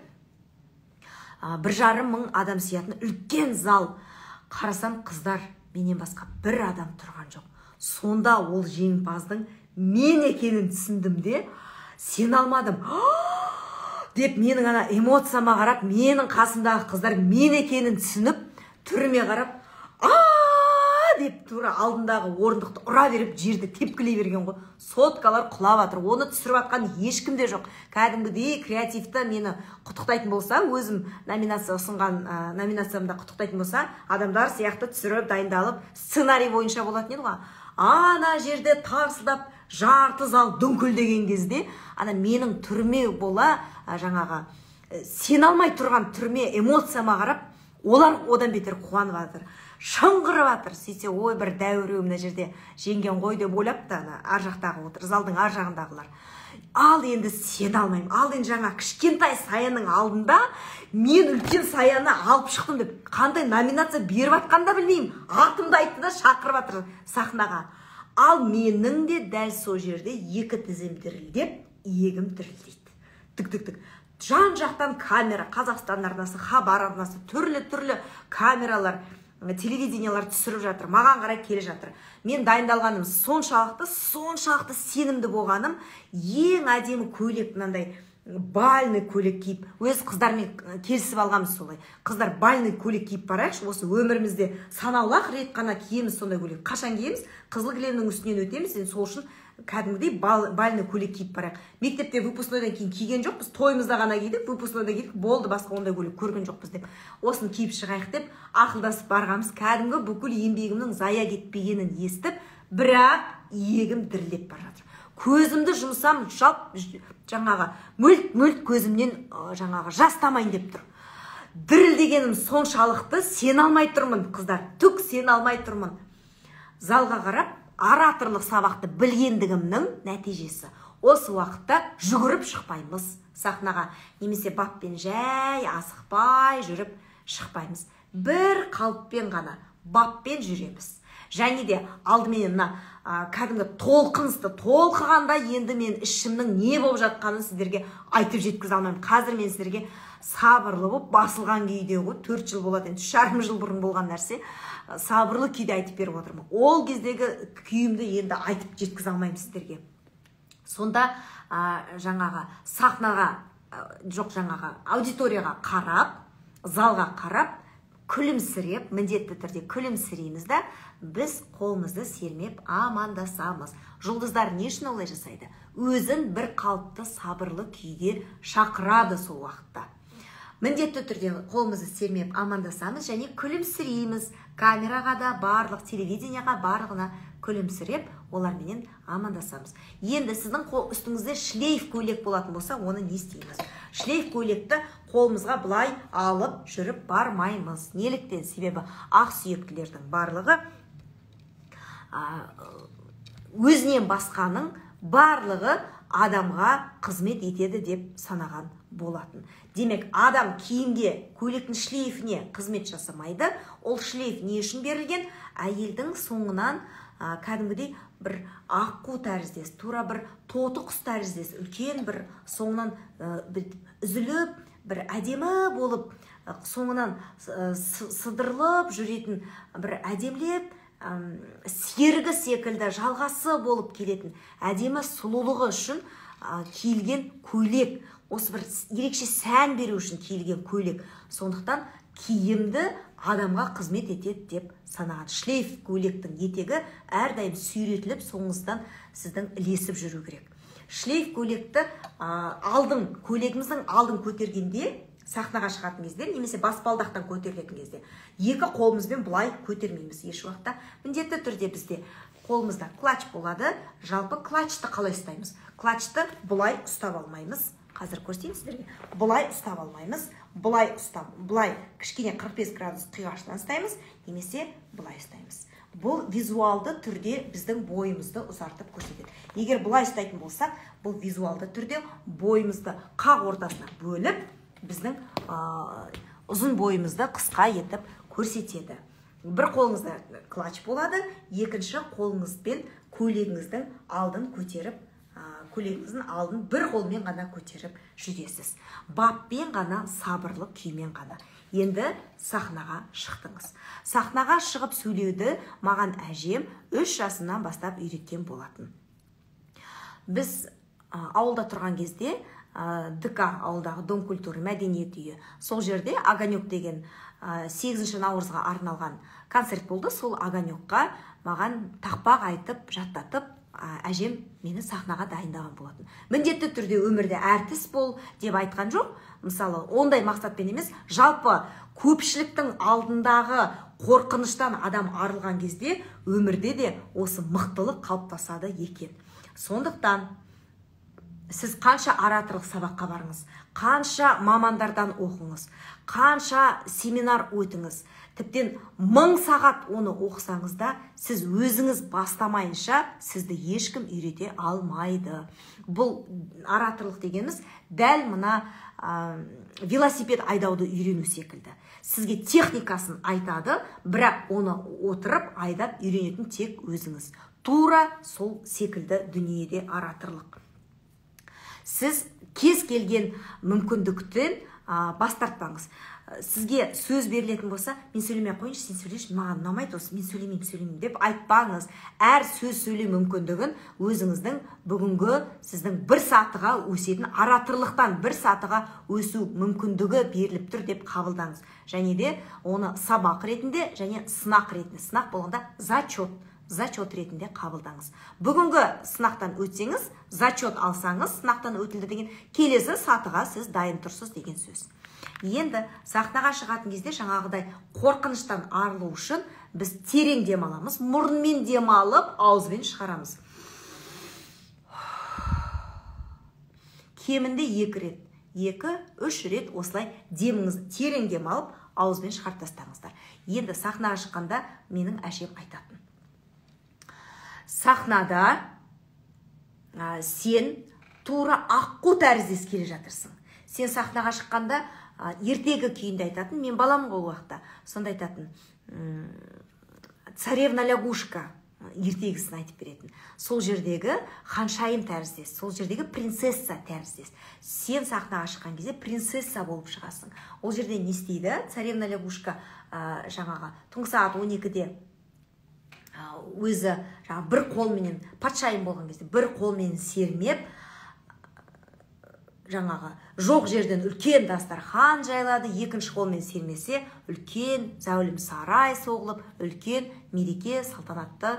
[SPEAKER 1] 1,5 мың адам сиятын үлкен зал. Қарасам, қыздар, менен басқа бір адам тұрған жоқ. Сонда ол жеңімпаздың мен екенін түсіндім де, сене алмадым деп. Менің ана эмоцияма қарап, менің қасымдағы қыздар мен екенін түсініп, түріме қарап, а деп тура алдындағы орындықты ұра беріп, жерді тепкілей берген ғой. Соткалар құлап жатыр, оны түсіріп жатқан ешкім де жоқ. Кәдімгідей креативті мені құттықтайтын болса, өзім номинация ұсынған номинациямда құттықтайтын болса, адамдар сияқты түсіріп, дайындалып, сценарий бойынша болатын еді ғой. Ана жерде тарсылдап жарты зал дүңкілдеген кезде, ана менің түріме бола, жаңағы сене алмай тұрған түріме, эмоцияма қарап, олар одан бетер қуанып жатыр, шыңғырып жатыр. Сөйтсе, ой, бір дәу мына жерде жеңген ғой деп ойлапты ана ар жақтағы отыр, залдың ар жағындағылар. Ал енді сене алмаймын, ал енді жаңа кішкентай Саяның алдында мен үлкен Саяны алып шықтым деп, қандай номинация беріп жатқанын да білмеймін, атымды айтты да, шақырып жатыр сахнаға. Ал менің де дәл сол жерде екі тізем дірілдеп, иегім дірілдейді, тік тік тік. Жан жақтан камера, Қазақстан арнасы, Хабар арнасы, түрлі түрлі камералар, телевидениялар түсіріп жатыр, маған қарай келе жатыр. Мен дайындалғаным соншалықты, соншалықты сенімді болғаным, ең әдемі көйлек, мынандай бальный көйлек киіп, өз қыздармен келісіп алғанбыз солай: қыздар, бальный көйлек киіп барайықшы, осы өмірімізде санаулы ақ рет қана киеміз сондай көйлек, қашан киеміз, қызыл кілемнің үстінен өтеміз енді, сол үшін кәдімгідей бальный көйлек киіп барайық. Мектепте выпускнойдан кейін киген жоқпыз, тойымызда ғана кидік, выпускнойда кидік, болды, басқа ондай көйлек көрген жоқпыз деп, осыны киіп шығайық деп ақылдасып барғанбыз. Кәдімгі бүкіл еңбегімнің зая кетпегенін естіп, бірақ иегім дірілдеп бара жатыр. Көзімді жұмсам, жалп, жаңағы мөлт мөлт көзімнен жаңағы жас тамайын деп тұр. Дірілдегенім соншалықты, сене алмай тұрмын, қыздар, түк сене алмай тұрмын. Залға қарап, ораторлық сабақты білгендігімнің нәтижесі. Осы уақытта жүгіріп шықпаймыз сахнаға немесе баппен жай асықпай жүріп шықпаймыз, бір қалыппен ғана баппен жүреміз. Және де алдыменен мына кәдімгі толқынысты толқығанда, енді мен ішімнің не болып жатқанын сіздерге айтып жеткізе алмаймын. Қазір мен сіздерге сабырлы болып, басылған күйде ғой, 4 жыл болады енді, 3,5 жыл бұрын болған нәрсе, сабырлы күйде айтып беріп отырмын. Ол кездегі күйімді енді айтып жеткізе алмаймын сіздерге. Сонда жаңағы сахнаға, жоқ, жаңағы аудиторияға қарап, залға қарап, күлімсіреп, міндетті түрде күлімсірейміз да, біз қолымызды сермеп амандасамыз. Жұлдыздар не үшін олай жасайды? Өзін бір қалыпты сабырлы күйге шақырады. Сол уақытта міндетті түрде қолымызды сермеп амандасамыз және күлімсірейміз. Камераға да, барлық телевидениеға, барлығына күлімсіреп, оларменен амандасамыз. Енді сіздің қол үстіңізде шлейф көйлек болатын болса, оны не істейміз? Шлейф көйлекті қолымызға былай алып жүріп бармаймыз. Неліктен? Себебі ақ сүйектілердің барлығы өзінен басқаның барлығы адамға қызмет етеді деп санаған болатын. Демек, адам киімге, көйлектің шлейфіне қызмет жасамайды. Ол шлейф не үшін берілген? Әйелдің соңынан кәдімгідей бір аққу тәріздес, тура бір тоты құс тәріздес, үлкен бір соңынан үзіліп, бір әдемі болып, соңынан сыдырылып жүретін, бір әдемілеп, серігі секілді жалғасы болып келетін әдемі сұлулығы үшін киілген көйлек, осы бір ерекше сән беру үшін киілген көйлек. Сондықтан киімді адамға қызмет етеді деп санаған. Шлейф көйлектің етегі әрдайым сүйретіліп, соңыңыздан сіздің ілесіп жүру керек. Шлейф көйлекті алдын, көйлегіміздің алдын көтергенде, сахнаға шығатын кезде немесе баспалдақтан көтерілетін кезде екі қолымызбен былай көтермейміз еш уақытта. Міндетті түрде бізде қолымызда клатч болады. Жалпы клатчты қалай ұстаймыз? Клатчты былай ұстап алмаймыз. Қазір көрсетейін сіздерге. Былай ұстап алмаймыз. Былай ұстап, былай кішкене 45 градус қиғаштан ұстаймыз, немесе былай ұстаймыз. Бұл визуалды түрде біздің бойымызды ұзартып көрсетеді. Егер былай ұстайтын болсақ, бұл визуалды түрде бойымызды қақ ортасына бөліп, біздің ұзын бойымызды қысқа етіп көрсетеді. Бір қолыңызда клатч болады, екінші қолыңызбен көйлегіңіздің алдын көтеріп, көйлегіңіздің алдын бір қолмен ғана көтеріп жүресіз. Баппен ғана, сабырлы күймен ғана. Енді сахнаға шықтыңыз. Сахнаға шығып сөйлеуді маған әжем 3 жасымнан бастап үйреткен болатын. Біз ауылда тұрған кезде, ДК ауылдағы Дом культуры мәдениет үйі, сол жерде Огонек деген 8 наурызға арналған концерт болды. Сол Огонекқа маған тақпақ айтып, жаттатып, әжем мені сахнаға дайындаған болатын. Міндетті түрде өмірде әртіс бол деп айтқан жоқ. Мысалы, ондай мақсатпен емес, жалпы көпшіліктің алдындағы қорқыныштан адам арылған кезде өмірде де осы мықтылық қалыптасады екен. Сондықтан сіз қанша ораторлық сабаққа барыңыз, қанша мамандардан оқыңыз, қанша семинар өтіңіз, тіптен 1000 сағат оны оқысаңыз да, сіз өзіңіз бастамайынша сізді ешкім үйрете алмайды. Бұл ораторлық дегеніміз дәл мына велосипед айдауды үйрену секілді. Сізге техникасын айтады, бірақ оны отырып айдап үйренетін тек өзіңіз. Тура сол секілді дүниеде ораторлық. Сіз кез келген мүмкіндіктен бас тартпаңыз. Сізге сөз берілетін болса, мен сөйлемей қойыншы, сен сөйлеші, маған ұнамайды осы, мен сөйлемеймін деп айтпаңыз. Әр сөз сөйлеу мүмкіндігін өзіңіздің бүгінгі сіздің бір сатыға өсетін ораторлықтан бір сатыға өсу мүмкіндігі беріліп тұр деп қабылдаңыз. Және де оны сабақ ретінде және сынақ ретінде, сынақ болғанда зачет ретінде қабылдаңыз. Бүгінгі сынақтан өтсеңіз, зачет алсаңыз, сынақтан өтілді деген келесі сатыға сіз дайын тұрсыз деген сөз. Енді сахнаға шығатын кезде жаңағыдай қорқыныштан арылу үшін біз терең демаламыз, мұрынмен демалып, ауызбен шығарамыз. Кемінде 2 рет, 2-3 рет осылай деміңізді терең демалып, ауызбен шығарып тастаңыздар. Енді сахнаға шыққанда менің әжем айтатын: сахнада сен тура аққу тәріздес келе жатырсың. Сен сахнаға шыққанда ертегі күйінде айтатын, мен балам ғой ол уақытта, сонда айтатын, царевна лягушка ертегісін айтып беретін. Сол жердегі ханшайым тәріздес, сол жердегі принцесса тәріздес. Сен сахнаға шыққан кезде принцесса болып шығасың. Ол жерде не істейді? Царевна лягушка жаңағы түнгі сағат 12-де өзі жаңа бір қолменен, патшайым болған кезде бір қолмен сермеп, жаңағы жоқ жерден үлкен дастархан жайлады, екінші қолмен сермесе үлкен зәулім сарай соғылып, үлкен мереке, салтанатты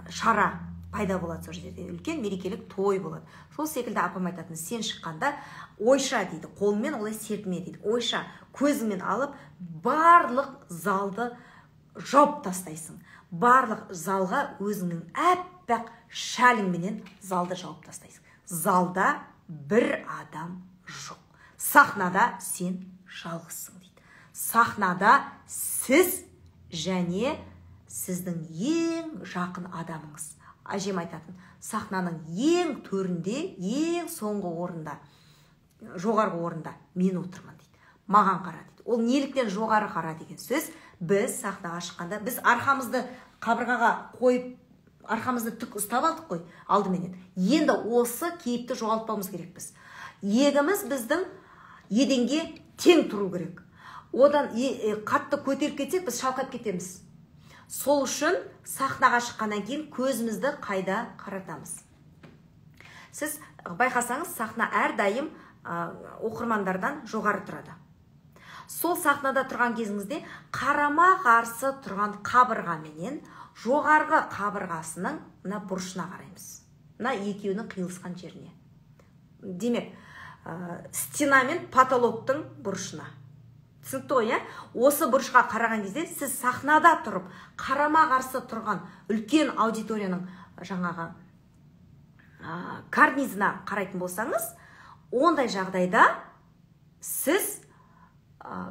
[SPEAKER 1] шара пайда болады. Сол жерде үлкен мерекелік той болады. Сол секілді апам айтатын, сен шыққанда ойша дейді, қолмен олай серпме дейді, ойша көзіңмен алып барлық залды жауып тастайсың. Барлық залға өзіңнің әппақ шәліңменен залды жауып тастайсың. Залда бір адам жоқ. Сахнада сен жалғызсың дейді. Сахнада сіз және сіздің ең жақын адамыңыз. Әжем айтатын, сахнаның ең төрінде, ең соңғы орында, жоғарғы орында мен отырмын дейді. Маған қара дейді. Ол неліктен жоғары қара деген сөз, біз сахнаға шыққанда біз арқамызды қабырғаға қойып, арқамызды тік ұстап алдық қой алдыменен. Енді осы кейіпті жоғалтпауымыз керекпіз. Иегіміз біздің еденге тең тұру керек. Одан қатты көтеріп кетсек, біз шалқайып кетеміз. Сол үшін сахнаға шыққаннан кейін көзімізді қайда қаратамыз? Сіз байқасаңыз, сахна әрдайым оқырмандардан жоғары тұрады. Сол сахнада тұрған кезіңізде қарама-қарсы тұрған қабырғаменен жоғарғы қабырғасының мына бұрышына қараймыз. Мына екеуінің қиылысқан жеріне. Демек, стена мен потолоктың бұрышына. Түсінікті ғой, иә? Осы бұрышқа қараған кезде сіз сахнада тұрып, қарама-қарсы тұрған үлкен аудиторияның жаңағы карнизына қарайтын болсаңыз, ондай жағдайда сіз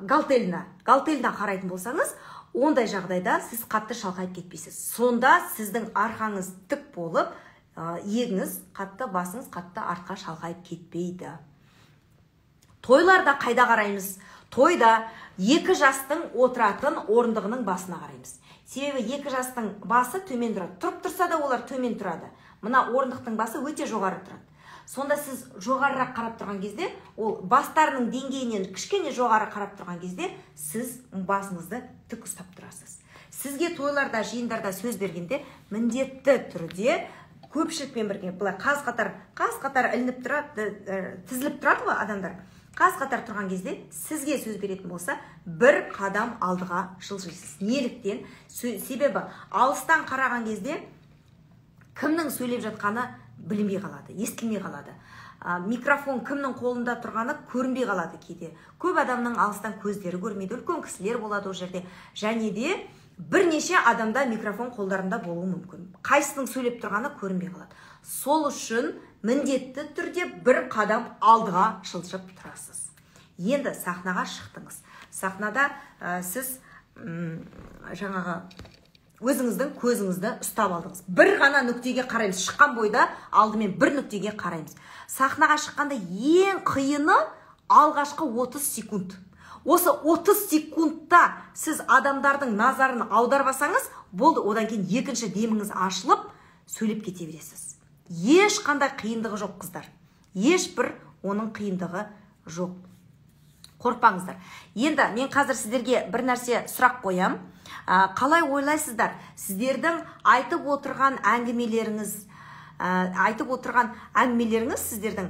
[SPEAKER 1] галтеліне қарайтын болсаңыз, ондай жағдайда сіз қатты шалқайып кетпейсіз. Сонда сіздің арқаңыз тік болып, иегіңіз қатты, басыңыз қатты артқа шалқайып кетпейді. Тойларда қайда қараймыз? Тойда екі жастың отыратын орындығының басына қараймыз. Себебі екі жастың басы төмен тұрады. Тұрып тұрса да олар төмен тұрады. Мына орындықтың басы өте жоғары тұрады. Сонда сіз жоғарырақ қарап тұрған кезде, ол бастарының деңгейінен кішкене жоғары қарап тұрған кезде, сіз басыңызды тік ұстап тұрасыз. Сізге тойларда, жиындарда сөз бергенде міндетті түрде көпшілікпен бірге былай қаз қатар ілініп тұрады, тізіліп тұрады ғой адамдар. Қаз қатар тұрған кезде сізге сөз беретін болса, бір қадам алдыға жылжисыз. Неліктен? Себебі алыстан қараған кезде кімнің сөйлеп жатқаны білінбей қалады, естілмей қалады. Микрофон кімнің қолында тұрғаны көрінбей қалады кейде. Көп адамның алыстан көздері көрмейді, үлкен кісілер болады ол жерде. Және де бірнеше адамда микрофон қолдарында болуы мүмкін. Қайсының сөйлеп тұрғаны көрінбей қалады. Сол үшін міндетті түрде бір қадам алдыға жылжып тұрасыз. Енді сахнаға шықтыңыз. Сахнада сіз жаңағы өзіңіздің көзіңізді ұстап алдыңыз. Бір ғана нүктеге қараймыз. Шыққан бойда алдымен бір нүктеге қараймыз. Сахнаға шыққанда ең қиыны алғашқы 30 секунд. Осы 30 секундта сіз адамдардың назарын аударбасаңыз, болды, одан кейін екінші деміңіз ашылып, сөйлеп кете бересіз. Ешқандай қиындығы жоқ, қыздар. Ешбір оның қиындығы жоқ. Қорықпаңыздар. Енді мен қазір сіздерге бір нәрсе сұрақ қоям. Қалай ойлайсыздар? Сіздердің айтып отырған әңгімелеріңіз, сіздердің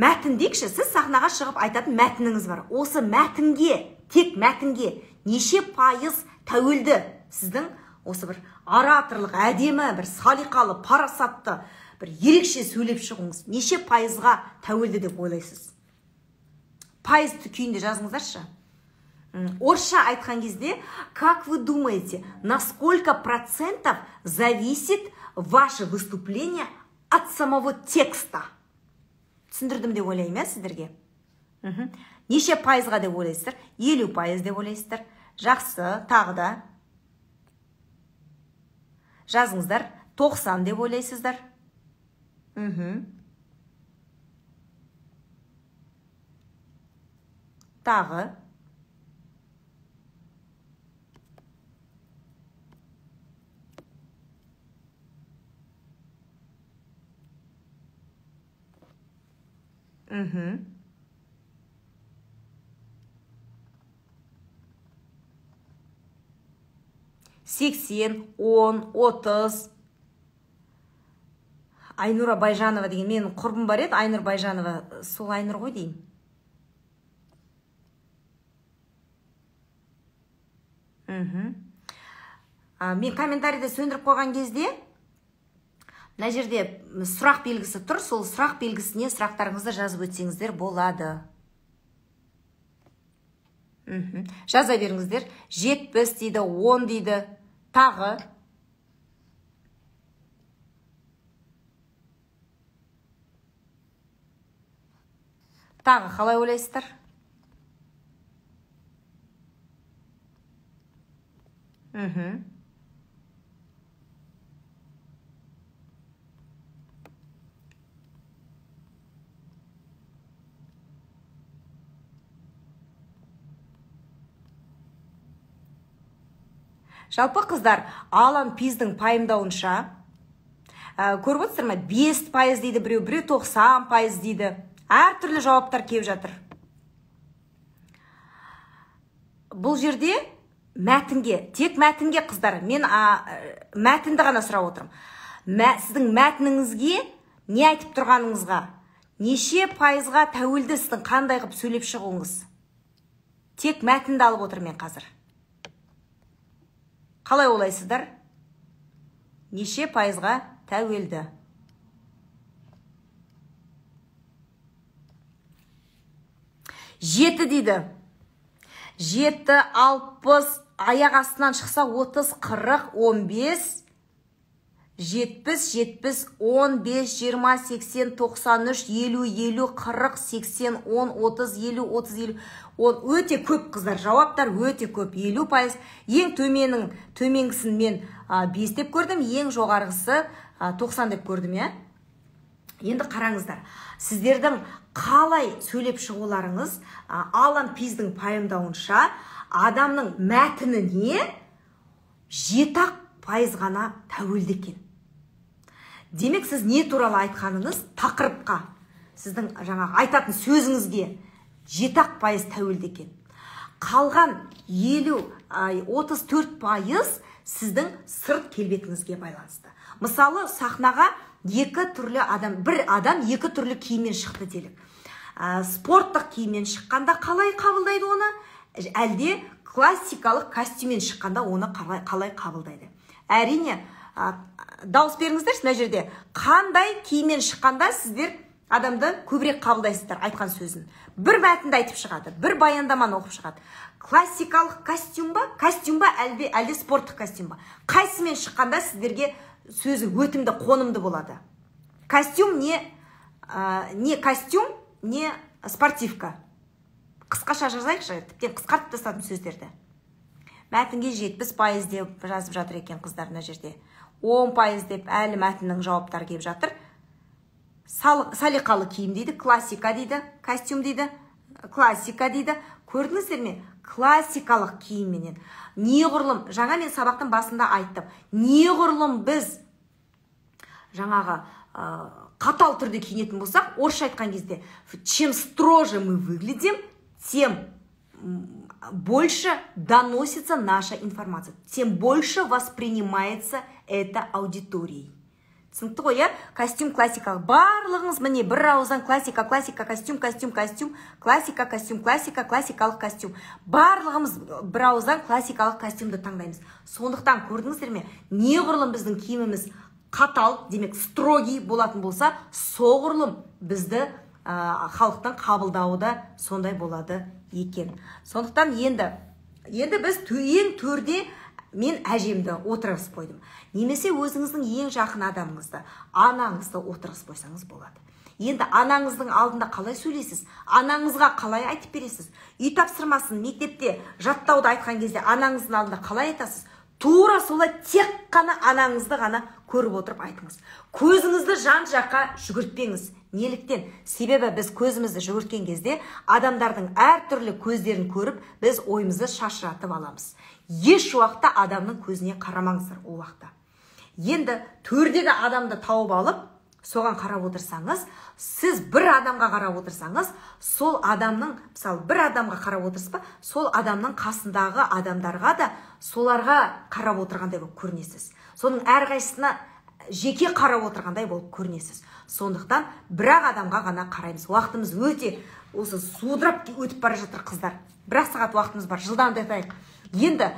[SPEAKER 1] мәтін дейікші, сіз сахнаға шығып айтатын мәтініңіз бар. Осы мәтінге, тек мәтінге неше пайыз тәуелді сіздің осы бір ораторлық, әдемі, бір салиқалы, парасатты, бір ерекше сөйлеп шығуыңыз неше пайызға тәуелді деп ойлайсыз? Пайыз күйінде жазыңыздаршы. Орысша айтқан кезде, как вы думаете, на сколько процентов зависит ваше выступление от самого текста? Түсіндірдім деп ойлаймын, сіздерге. Неше пайызға деп ойлайсыздар? 50% деп ойлайсыздар. Жақсы, тағы да. Жазыңыздар, 90 деп ойлайсыздар. Тағы. Мхм. 80, 10, 30. Айнура Байжанова деген менің құрбым бар еді, Айнұр Байжанова, сол Айнұр ғой деймін. Мхм. Мен комментарийді сөндіріп қойған кезде мына жерде сұрақ белгісі тұр, сол сұрақ белгісіне сұрақтарыңызды жазып өтсеңіздер болады. Жаза беріңіздер. 70 дейді, 10 дейді. Тағы. Тағы қалай ойлайсыздар? Жалпы қыздар, Алан Пиздің пайымдауынша, көріп отырсыздар ма, 5% дейді біреу, біреу 90% дейді. Әртүрлі жауаптар келіп жатыр. Бұл жерде мәтінге, тек мәтінге қыздар, мен мәтінді ғана сұрап отырмын. Сіздің мәтініңізге не айтып тұрғаныңызға, неше пайызға тәуелді сіздің қандай қылып сөйлеп шығуыңыз. Тек мәтінді алып отырмын мен қазір. Қалай ойлайсыздар? Неше пайызға тәуелді? 7 дейді. 7, 60, аяқ астынан шықса 30, 40, 15, 70, 70, 15, 20, 80, 93, 50, 50, 40, 80, 10, 30, 50, 30, 50. Өте көп қыздар, жауаптар өте көп, 50%. Ең төменгісін мен 5 деп көрдім, ең жоғарғысы 90 деп көрдім, иә? Енді қараңыздар, сіздердің қалай сөйлеп шығуларыңыз, Алан Пиздің пайымдауынша, адамның мәтініне 7% ғана тәуелді екен. Демек, сіз не туралы айтқаныңыз тақырыпқа, сіздің жаңағы айтатын сөзіңізге 7% тәуелді екен. Қалған 34% сіздің сырт келбетіңізге байланысты. Мысалы, сахнаға екі түрлі адам, бір адам екі түрлі киіммен шықты делік. Спорттық киіммен шыққанда қалай қабылдайды оны? Әлде классикалық костюммен шыққанда оны қалай қабылдайды? Әрине, дауыс беріңіздерші мына жерде. Қандай киіммен шыққанда сіздер адамды көбірек қабылдайсыздар айтқан сөзін? Бір мәтінді айтып шығады, бір баяндаманы оқып шығады. Классикалық костюм ба, әлде спорттық костюм ба? Қайсымен шыққанда сіздерге сөзі өтімді, қонымды болады? Костюм не костюм, не спортивка. Қысқаша жазайықшы, тіптен қысқартып тастадым сөздерді. Мәтінге 70% деп жазып жатыр екен қыздар мына жерде. 10% деп әлі мәтіннің жауаптары келіп жатыр. Салиқалы киім дейді, классика дейді, костюм дейді, классика дейді. Көрдіңіздер ме? Классикалық киімменен. Неғұрлым, жаңа мен сабақтың басында айттым, неғұрлым біз жаңағы қатал түрде киінетін болсақ, орысша айтқан кезде, чем строже мы выглядим, тем больше доносится наша информация, тем больше воспринимается это аудиторией. Түсінікті ғой, иә? Костюм классикалық. Барлығыңыз міне бір ауыздан классика, классика, костюм, костюм, костюм, классика, костюм, классика, классикалық костюм. Барлығымыз бір ауыздан классикалық костюмді таңдаймыз. Сондықтан көрдіңіздер ме, неғұрлым біздің киіміміз қатал, демек строгий болатын болса, соғұрлым бізді халықтың қабылдауы да сондай болады екен. Сондықтан енді біз ең төрде мен әжемді отырғызып қойдым. Немесе өзіңіздің ең жақын адамыңызды, анаңызды отырғызып қойсаңыз болады. Енді анаңыздың алдында қалай сөйлейсіз? Анаңызға қалай айтып бересіз? Үй тапсырмасын мектепте жаттауды айтқан кезде анаңыздың алдында қалай айтасыз? Тура солай тек қана анаңызды ғана көріп отырып айтыңыз. Көзіңізді жан-жаққа жүгіртпеңіз. Неліктен? Себебі біз көзімізді жүгірткен кезде адамдардың әртүрлі көздерін көріп, біз ойымызды шашыратып аламыз. Еш уақытта адамның көзіне қарамаңыздар ол уақытта. Енді төрдегі адамды тауып алып, соған қарап отырсаңыз, сіз бір адамға қарап отырсаңыз, сол адамның, мысалы, бір адамға қарап отырсыз ба, сол адамның қасындағы адамдарға да соларға қарап отырғандай болып көрінесіз. Соның әрқайсысына жеке қарап отырғандай болып көрінесіз. Сондықтан бір-ақ адамға ғана қараймыз. Уақытымыз өте осы судырап өтіп бара жатыр қыздар. Бір-ақ сағат уақытымыз бар, жылдамдатайық. Енді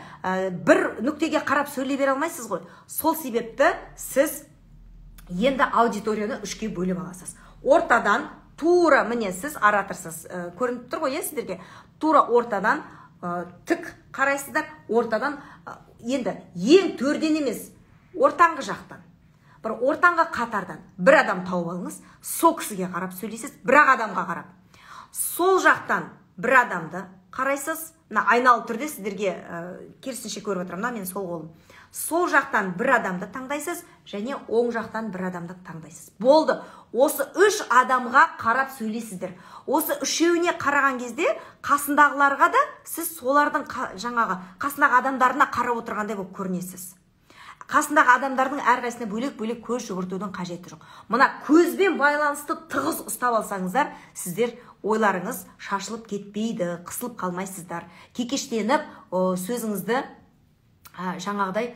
[SPEAKER 1] бір нүктеге қарап сөйлей бере алмайсыз ғой. Сол себепті сіз енді аудиторияны үшке бөліп аласыз. Ортадан тура, міне сіз ораторсыз, көрініп тұр ғой, сіздерге. Тура ортадан тік қарайсыздар, ортадан, енді ең төрден емес, ортаңғы жақтан, бір ортаңғы қатардан бір адам тауып алыңыз, сол кісіге қарап сөйлейсіз, бір адамға қарап. Сол жақтан бір адамды қарайсыз, мына айналы түрде сіздерге керісінше көріп отырмын, мына мен сол қолым. Сол жақтан бір адамды таңдайсыз, және оң жақтан бір адамды таңдайсыз. Болды. Осы үш адамға қарап сөйлейсіздер. Осы үшеуіне қараған кезде қасындағыларға да сіз солардың жаңағы қасындағы адамдарына қарап отырғандай болып көрінесіз. Қасындағы адамдардың әрқайсысына бөлек-бөлек көз жүгіртудің қажеті жоқ. Мына көзбен байланысты тығыз ұстап алсаңыздар, сіздер ойларыңыз шашылып кетпейді, қысылып қалмайсыздар. Кекештеніп, сөзіңізді жаңағыдай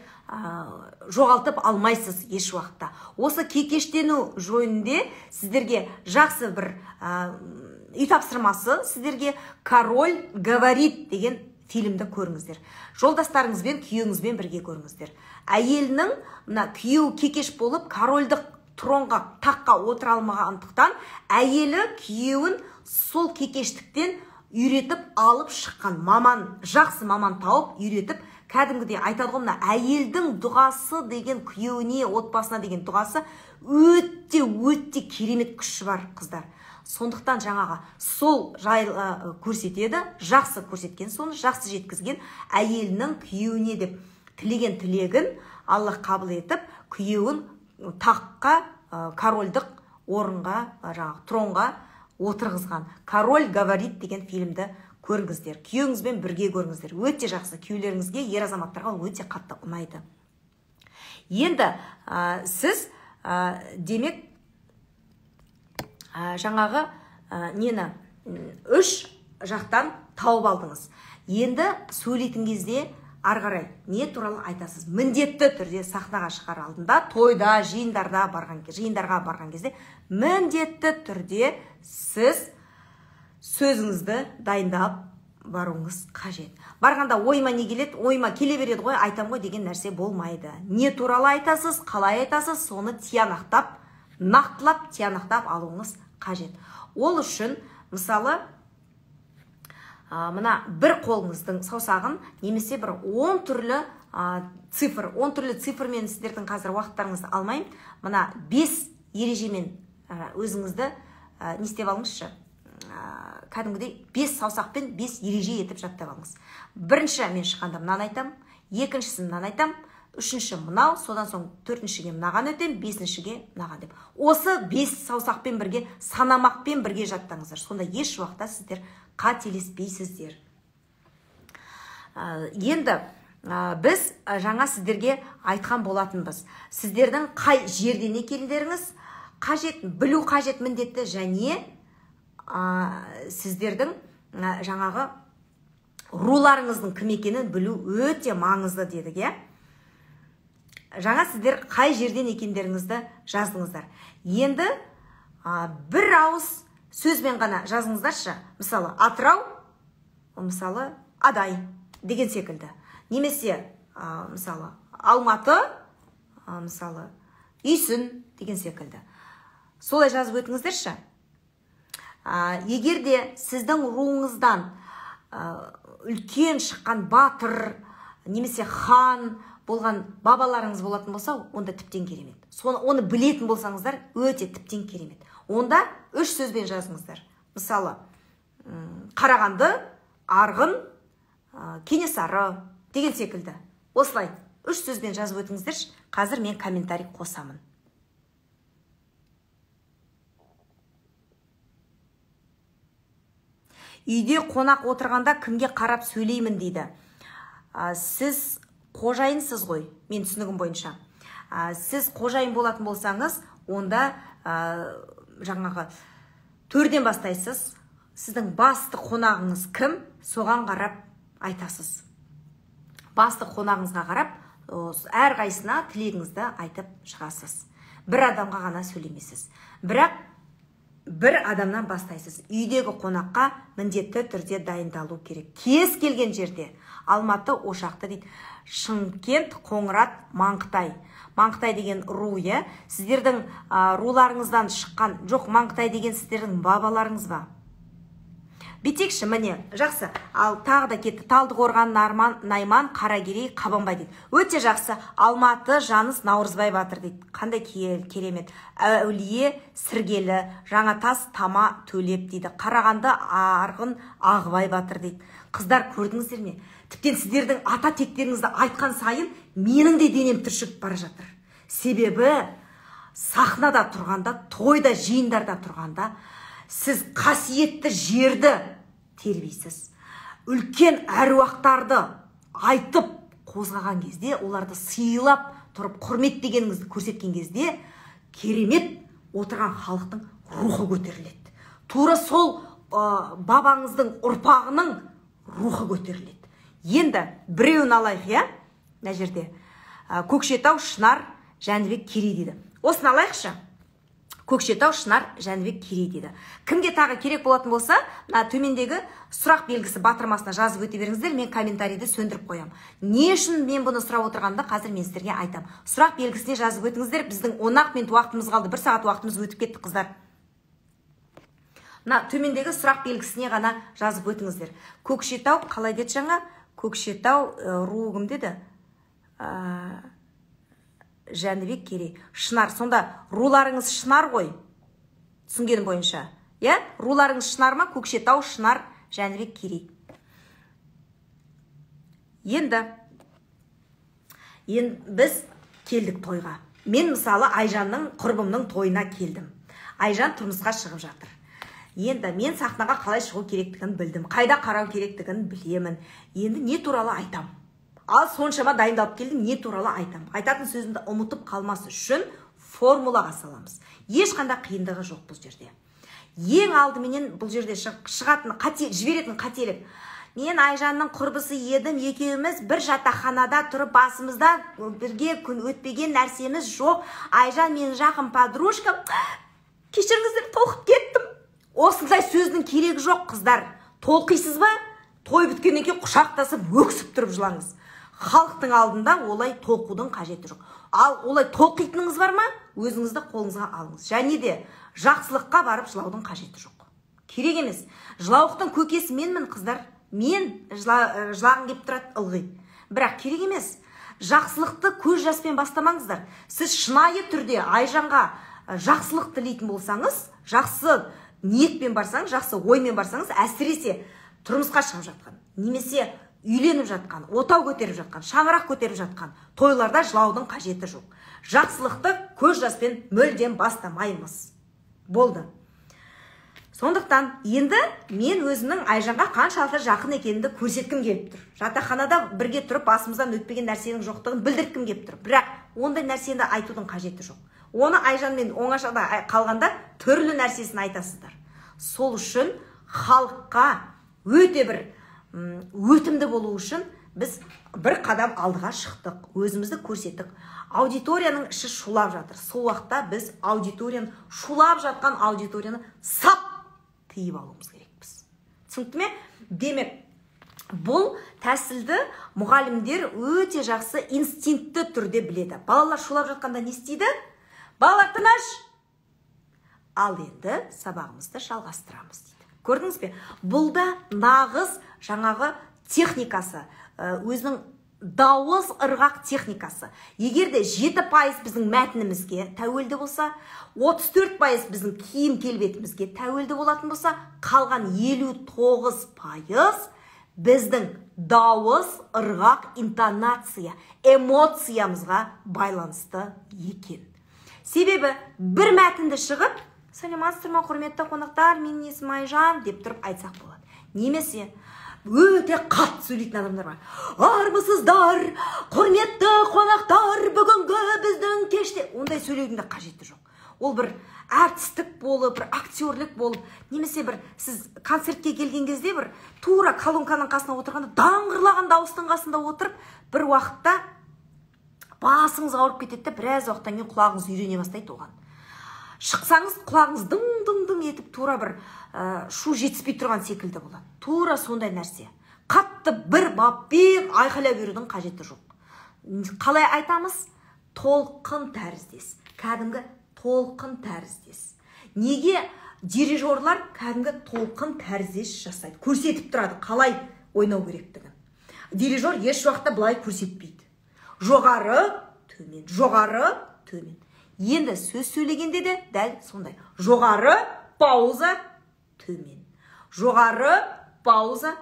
[SPEAKER 1] жоғалтып алмайсыз еш уақытта. Осы кекештену жөнінде сіздерге жақсы бір үй тапсырмасы, сіздерге «Король говорит» деген фильмді көріңіздер. Жолдастарыңызбен, күйеуіңізбен бірге көріңіздер. Әйелінің мына күйеуі кекеш болып, корольдық тронға, таққа отыра алмағандықтан, әйелі күйеуін сол кекештіктен үйретіп алып шыққан маман, жақсы маман тауып үйретіп, кәдімгідей айтады ғой, мына әйелдің дұғасы деген күйеуіне, отбасына деген дұғасы өте өте керемет күші бар, қыздар. Сондықтан жаңағы сол жайлы көрсетеді, жақсы көрсеткен, соны жақсы жеткізген әйелінің күйеуіне деп тілеген тілегін Аллах қабыл етіп, күйеуін таққа, корольдық орынға, жаңағы тронға отырғызған. «Король говорит» деген фильмді көріңіздер. Күйеуіңізбен бірге көріңіздер. Өте жақсы. Күйеулеріңізге, ер азаматтарға өте қатты ұнайды. Енді сіз демек жаңағы нені үш жақтан тауып алдыңыз. Енді сөйлейтін кезде ары қарай не туралы айтасыз? Міндетті түрде сахнаға шығар алдында, тойда, жиындарға барған кезде міндетті түрде сіз сөзіңізді дайындап баруыңыз қажет. Барғанда ойыма не келеді, ойыма келе береді ғой, айтам ғой деген нәрсе болмайды. Не туралы айтасыз, қалай айтасыз, соны тиянақтап, нақтылап, тиянақтап алуыңыз қажет. Ол үшін, мысалы, мына бір қолыңыздың саусағын немесе бір 10 түрлі цифр, 10 түрлі цифрмен сіздердің қазір уақыттарыңызды алмаймын. Мына 5 ережемен өзіңізді не істеп алыңызшы? Кәдімгідей 5 саусақпен 5 ереже етіп жаттап алыңыз. Бірінші мен шыққанда мынаны айтам, екіншісін мынаны айтам, үшінші мынау, содан соң төртіншіге мынаған өтем, бесіншіге мынаған деп. Осы 5 саусақпен бірге, санамақпен бірге жаттаңыздар. Сонда еш уақытта сіздер қателеспейсіздер. Енді біз жаңа сіздерге айтқан болатынбыз. Сіздердің қай жерден екендеріңіз қажет, білу қажет міндетті, және сіздердің жаңағы руларыңыздың кім екенін білу өте маңызды дедік, иә? Жаңа сіздер қай жерден екендеріңізді жаздыңыздар. Енді бір ауыз сөзбен ғана жазыңыздаршы. Мысалы, Атырау, мысалы, Адай деген секілді. Немесе, мысалы, Алматы, мысалы, Үйсін деген секілді. Солай жазып өтіңіздерші. Егер де сіздің руыңыздан үлкен шыққан батыр немесе хан болған бабаларыңыз болатын болса, онда тіптен керемет. Соны, оны білетін болсаңыздар, өте тіптен керемет. Онда үш сөзбен жазыңыздар. Мысалы, Қарағанды, Арғын, Кенесары деген секілді. Осылай үш сөзбен жазып өтіңіздерші. Қазір мен комментарий қосамын. Үйде қонақ отырғанда кімге қарап сөйлеймін дейді. Сіз қожайынсыз ғой, мен түсінігім бойынша. Сіз қожайын болатын болсаңыз, онда жаңағы төрден бастайсыз. Сіздің басты қонағыңыз кім, соған қарап айтасыз. Басты қонағыңызға қарап, әрқайсысына тілегіңізді айтып шығасыз. Бір адамға ғана сөйлемейсіз. Бірақ бір адамнан бастайсыз. Үйдегі қонаққа міндетті түрде дайындалу керек. Кез келген жерде. Алматы, Ошақты дейді. Шымкент, Қоңырат, Маңқытай. Маңқытай деген ру, иә? Сіздердің руларыңыздан шыққан, жоқ, Маңқытай деген сіздердің бабаларыңыз ба? Бүйтейікші, міне, жақсы. Ал тағы да кетті. Талдықорған, Нарман, Найман, Қаракерей, Қабанбай дейді. Өте жақсы. Алматы, Жаныс, Наурызбай батыр дейді. Қандай керемет. Әулие, Сіргелі, Жаңатас, Тама, Төлеп дейді. Қарағанды, Арғын, Ағыбай батыр дейді. Қыздар, көрдіңіздер ме? Тіптен сіздердің ата тектеріңізді айтқан сайын менің де денем түршігіп бара жатыр. Себебі сахнада тұрғанда, тойда, жиындарда тұрғанда сіз қасиетті жерді тербейсіз. Үлкен әруақтарды айтып қозғаған кезде, оларды сыйлап тұрып құрметтегеніңізді көрсеткен кезде керемет отырған халықтың рухы көтеріледі. Тура сол бабаңыздың ұрпағының рухы көтеріледі. Енді біреуін алайық, иә? Мына жерде Көкшетау, Шынар, Жәнібек, Керей дейді. Осыны алайықшы. Көкшетау, Шынар, Жәнібек, Керей дейді. Кімге тағы керек болатын болса, мына төмендегі сұрақ белгісі батырмасына жазып өте беріңіздер, мен комментарийді сөндіріп қоямын. Не үшін мен бұны сұрап отырғанымды қазір мен сіздерге айтамын. Сұрақ белгісіне жазып өтіңіздер. Біздің 10 минут уақытымыз қалды, 1 сағат уақытымыз өтіп кетті, қыздар. Мына төмендегі сұрақ белгісіне ғана жазып өтіңіздер. Көкшетау қалай деді жаңа? Көкшетау руы кім деді? Жәнібек, Керей, Шынар. Сонда руларыңыз Шынар ғой, түсінгенім бойынша. Иә? Руларыңыз Шынар ма? Көкшетау, Шынар, Жәнібек, Керей. Енді біз келдік тойға. Мен мысалы Айжанның, құрбымның тойына келдім. Айжан тұрмысқа шығып жатыр. Енді мен сахнаға қалай шығу керектігін білдім, қайда қарау керектігін білемін. Енді не туралы айтам? Ал соншама дайындалып келдім, не туралы айтам? Айтатын сөзімді ұмытып қалмас үшін формулаға саламыз. Ешқандай қиындығы жоқ бұл жерде. Ең алдыменен бұл жерде шығатын қате, жіберетін қателік. Мен Айжанның құрбысы едім, екеуміз бір жатақханада тұрып басымызда бірге күн өтпеген нәрсеміз жоқ. Айжан менің жақын подружкам. Кешіріңіздер, толқып кеттім. Осындай сөздің керегі жоқ, қыздар. Толқисыз ба? Той біткеннен кейін құшақтасып өксіп тұрып жылаңыз. Халықтың алдында олай толқудың қажеті жоқ. Ал олай толқитыныңыз бар ма? Өзіңізді қолыңызға алыңыз. Және де жақсылыққа барып жылаудың қажеті жоқ. Керек емес. Жылауықтың көкесі менмін, қыздар. Мен жылағым кеп тұрады ылғи. Бірақ керек емес. Жақсылықты көз жаспен бастамаңыздар. Сіз шынайы түрде Айжанға жақсылық тілейтін болсаңыз, жақсы ниетпен барсаңыз, жақсы оймен барсаңыз, әсіресе тұрмысқа шығып жатқан, немесе үйленіп жатқан, отау көтеріп жатқан, шаңырақ көтеріп жатқан тойларда жылаудың қажеті жоқ. Жақсылықты көз жаспен мүлдем бастамаймыз. Болды. Сондықтан енді мен өзімнің Айжанға қаншалықты жақын екенімді көрсеткім келіп тұр. Жатақханада бірге тұрып басымыздан өтпеген нәрсенің жоқтығын білдірткім келіп тұр. Бірақ ондай нәрсені айтудың қажеті жоқ. Оны Айжанмен оңашада қалғанда түрлі нәрсесін айтасыздар. Сол үшін халыққа өте бір өтімді болу үшін біз бір қадам алдыға шықтық, өзімізді көрсеттік. Аудиторияның іші шулап жатыр. Сол уақытта біз аудиторияны, шулап жатқан аудиторияны сап тыйып алуымыз керекпіз. Түсінікті ме? Демек, бұл тәсілді мұғалімдер өте жақсы инстинктті түрде біледі. Балалар шулап жатқанда не істейді? Балалар тыныш. Ал енді сабағымызды жалғастырамыз дейді. Көрдіңіз бе? Бұл да нағыз жаңағы техникасы, өзінің дауыс ырғақ техникасы. Егер де 7% біздің мәтінімізге тәуелді болса, 34% біздің киім келбетімізге тәуелді болатын болса, қалған 59% біздің дауыс ырғақ интонация, эмоциямызға байланысты екен. Себебі бір мәтінді шығып, сәлеметсіздер ме, құрметті қонақтар, менің есімім Айжан деп тұрып айтсақ болады. Немесе өте қатты сөйлейтін адамдар бар. Армысыздар, құрметті қонақтар, бүгінгі біздің кеште. Ондай сөйлеудің де қажеті жоқ. Ол бір әртістік болып, бір актерлік болып, немесе бір сіз концертке келген кезде бір тура колонканың қасына отырғанда даңғырлаған дауыстың қасында отырып, бір уақытта басыңыз ауырып кетеді де, біраз уақыттан кейін құлағыңыз үйрене бастайды оған. Шықсаңыз құлағыңыз дың-дың-дың етіп тура бір шу жетіспей тұрған секілді болады. Тура сондай нәрсе. Қатты бір баппен айқайлап берудің қажеті жоқ. Қалай айтамыз? Толқын тәріздес. Кәдімгі толқын тәріздес. Неге Дирижерлар кәдімгі толқын тәріздес жасайды, көрсетіп тұрады қалай ойнау керектігін. Дирижер еш уақытта былай көрсетпейді. Жоғары, төмен, жоғары, төмен. Енді сөз сөйлегенде де дәл сондай. Жоғары, пауза, төмен. Жоғары, пауза,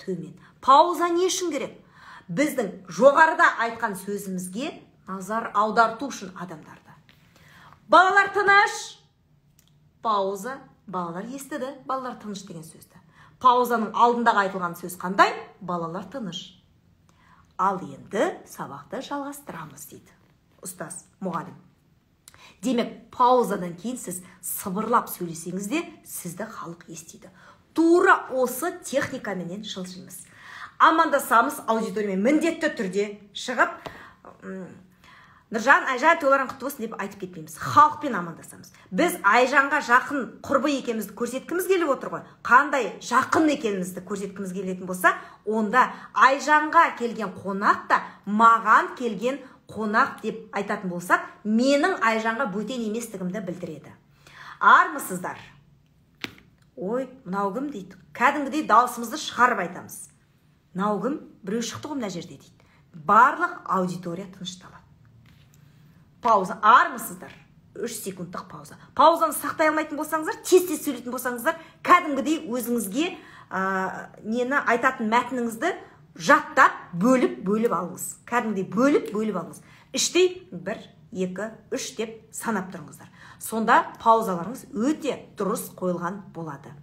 [SPEAKER 1] төмен. Пауза не үшін керек? Біздің жоғарыда айтқан сөзімізге назар аударту үшін адамдарды. Балалар тыныш. Пауза. Балалар естіді. Балалар тыныш деген сөзді. Паузаның алдындағы айтылған сөз қандай? Балалар тыныш. Ал енді сабақты жалғастырамыз дейді ұстаз, мұғалім. Демек, паузадан кейін сіз сыбырлап сөйлесеңіз де, сізді халық естиді. Тура осы техникаменен жылжимыз. Амандасамыз аудиториямен міндетті түрде шығып, Нұржан, Айжан, тойларың құтты болсын деп айтып кетпейміз. Халықпен амандасамыз. Біз Айжанға жақын құрбы екенімізді көрсеткіміз келіп отыр ғой. Қандай жақын екенімізді көрсеткіміз келетін болса, онда Айжанға келген қонақ та маған келген қонақ деп айтатын болсақ, менің Айжанға бөтен еместігімді білдіреді. Армысыздар? Ой, мынау кім дейді. Кәдімгідей дауысымызды шығарып айтамыз. Мынау кім? Біреу шықты ғой мына жерде дейді. Барлық аудитория тынышталады. Пауза. Армысыздар? 3 секундтық пауза. Паузаны сақтай алмайтын болсаңыздар, тез-тез сөйлейтін болсаңыздар, кәдімгідей өзіңізге нені айтатын мәтініңізді жаттап, бөліп-бөліп алыңыз. Кәдімгідей бөліп-бөліп алыңыз. Іштей 1, 2, 3 деп санап тұрыңыздар. Сонда паузаларыңыз өте дұрыс қойылған болады.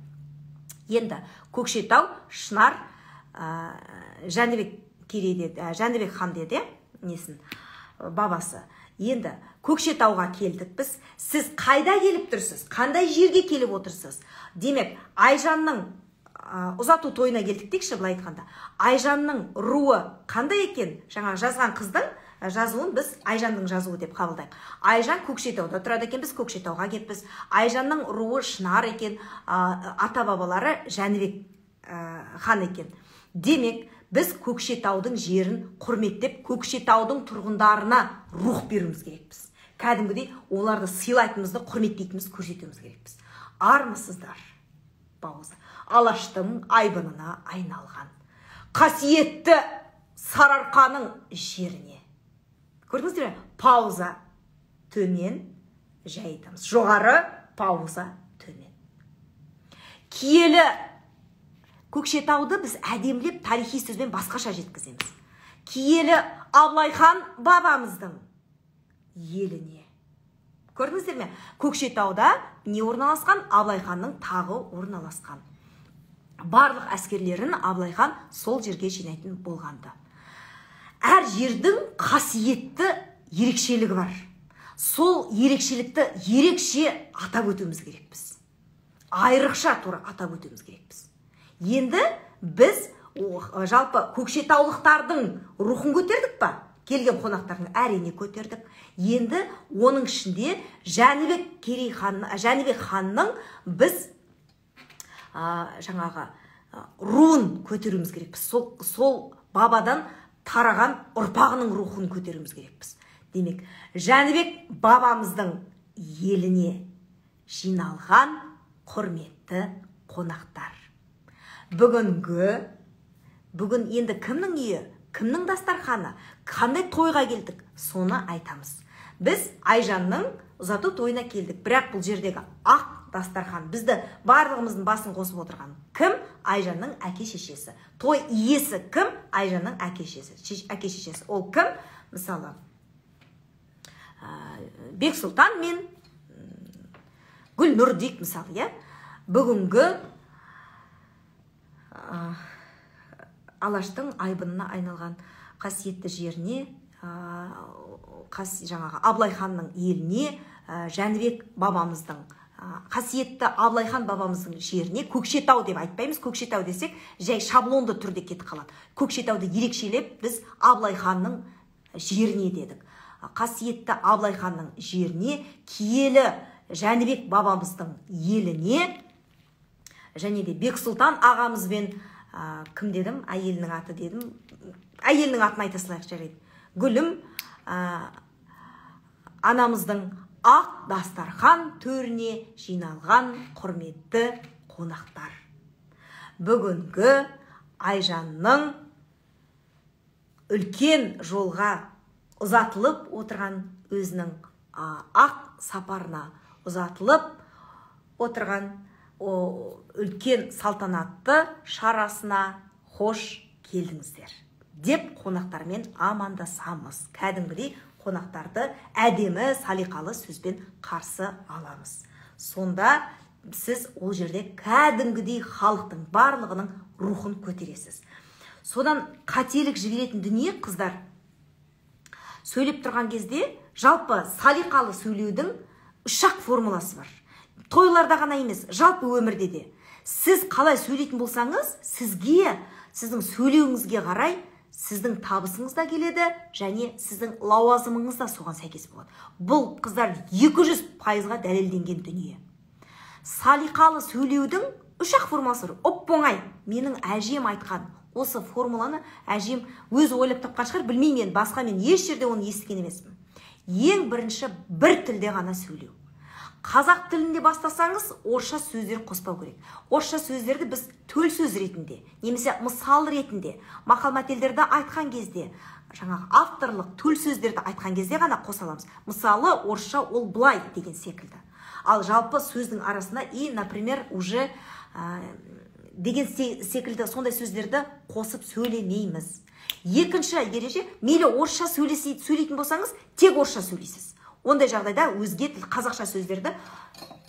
[SPEAKER 1] Енді Көкшетау, Шынар, Жәнібек Керей деді, Жәнібек хан деді, несін, бабасы. Енді Көкшетауға келдік біз. Сіз қайда келіп тұрсыз? Қандай жерге келіп отырсыз? Демек, Айжанның ұзату тойына келдік дейікші, былай айтқанда. Айжанның руы қандай екен? Жаңа жазған қыздың жазуын біз Айжанның жазуы деп қабылдайық. Айжан Көкшетауда тұрады екен, біз Көкшетауға кеппіз. Айжанның руы Шынар екен, ата-бабалары Жәнібек хан екен. Демек, біз Көкшетаудың жерін құрметтеп, Көкшетаудың тұрғындарына рух беруіміз керекпіз. Кәдімгідей оларды сыйлайтынымызды, құрметтейтінімізді көрсетуіміз керекпіз. Армысыздар? Пауза. Алаштың айбынына айналған қасиетті Сарыарқаның жеріне. Көрдіңіздер ме? Пауза, төмен, жай айтамыз. Жоғары, пауза, төмен. Киелі Көкшетауды біз әдемілеп тарихи сөзбен басқаша жеткіземіз. Киелі Абылайхан бабамыздың еліне. Көрдіңіздер ме? Көкшетауда не орналасқан? Абылайханның тағы орналасқан. Барлық әскерлерін Абылайхан сол жерге жинайтын болғанды. Әр жердің қасиетті ерекшелігі бар. Сол ерекшелікті ерекше атап өтуіміз керекпіз. Айрықша тура атап өтуіміз керекпіз. Енді біз жалпы көкшетаулықтардың рухын көтердік па? Келген қонақтардың әрине көтердік. Енді оның ішінде Жәнібек Керей хан, Жәнібек ханның біз жаңағы руын көтеруіміз керекпіз. Сол бабадан тараған ұрпағының рухын көтеруіміз керекпіз. Демек, Жәнібек бабамыздың еліне жиналған құрметті қонақтар. Бүгін енді кімнің үйі, кімнің дастарханы, қандай тойға келдік, соны айтамыз. Біз Айжанның ұзату тойына келдік, бірақ бұл жердегі ақ дастархан бізді барлығымыздың басын қосып отырған кім? Айжанның әке шешесі. Той иесі кім? Айжанның әке шешесі. Ол кім? Мысалы, Бексұлтан мен Гүлнұр дейік мысалы, иә? Бүгінгі Алаштың айбынына айналған қасиетті жеріне, жаңағы Абылайханның еліне, Жәнібек бабамыздың, қасиетті Абылайхан бабамыздың жеріне Көкшетау деп айтпаймыз. Көкшетау десек, жай шаблонды түрде кетіп қалады. Көкшетауды ерекшелеп біз Абылайханның жеріне дедік. Қасиетті Абылайханның жеріне, киелі Жәнібек бабамыздың еліне, және де Бексұлтан ағамызбен, кім дедім, әйелінің аты дедім, әйелінің атын айта салайық, жарайды. Гүлім анамыздың Ақ дастархан төріне жиналған құрметті қонақтар. Бүгінгі Айжанның үлкен жолға ұзатылып отырған, өзінің ақ сапарына ұзатылып отырған үлкен салтанатты шарасына хош келдіңіздер деп қонақтармен амандасамыз. Кәдімгідей қонақтарды әдемі салиқалы сөзбен қарсы аламыз. Сонда сіз ол жерде кәдімгідей халықтың барлығының рухын көтересіз. Содан қателік жіберетін дүние, қыздар, сөйлеп тұрған кезде жалпы салиқалы сөйлеудің үш-ақ формуласы бар. Тойларда ғана емес, жалпы өмірде де. Сіз қалай сөйлейтін болсаңыз, сізге, сіздің сөйлеуіңізге қарай сіздің табысыңыз да келеді және сіздің лауазымыңыз да соған сәйкес болады. Бұл, қыздар, 200%-ға дәлелденген дүние. Салиқалы сөйлеудің үш-ақ формуласы бар. Оп-оңай. Менің әжем айтқан осы формуланы әжем өзі ойлап тапқан шығар, білмеймін, басқа мен еш жерде оны естіген емеспін. Ең бірінші, бір тілде ғана сөйлеу. Қазақ тілінде бастасаңыз, орысша сөздер қоспау керек. Орысша сөздерді біз төл сөз ретінде, немесе мысал ретінде, мақал-мәтелдерді айтқан кезде, жаңағы авторлық төл сөздерді айтқан кезде ғана қоса аламыз. Мысалы, орысша ол былай деген секілді. Ал жалпы сөздің арасында и, например, уже деген секілді сондай сөздерді қосып сөйлемейміз. Екінші ереже, мейлі орысша сөйлейтін болсаңыз, тек орысша сөйлейсіз. Ондай жағдайда өзге тіл, қазақша сөздерді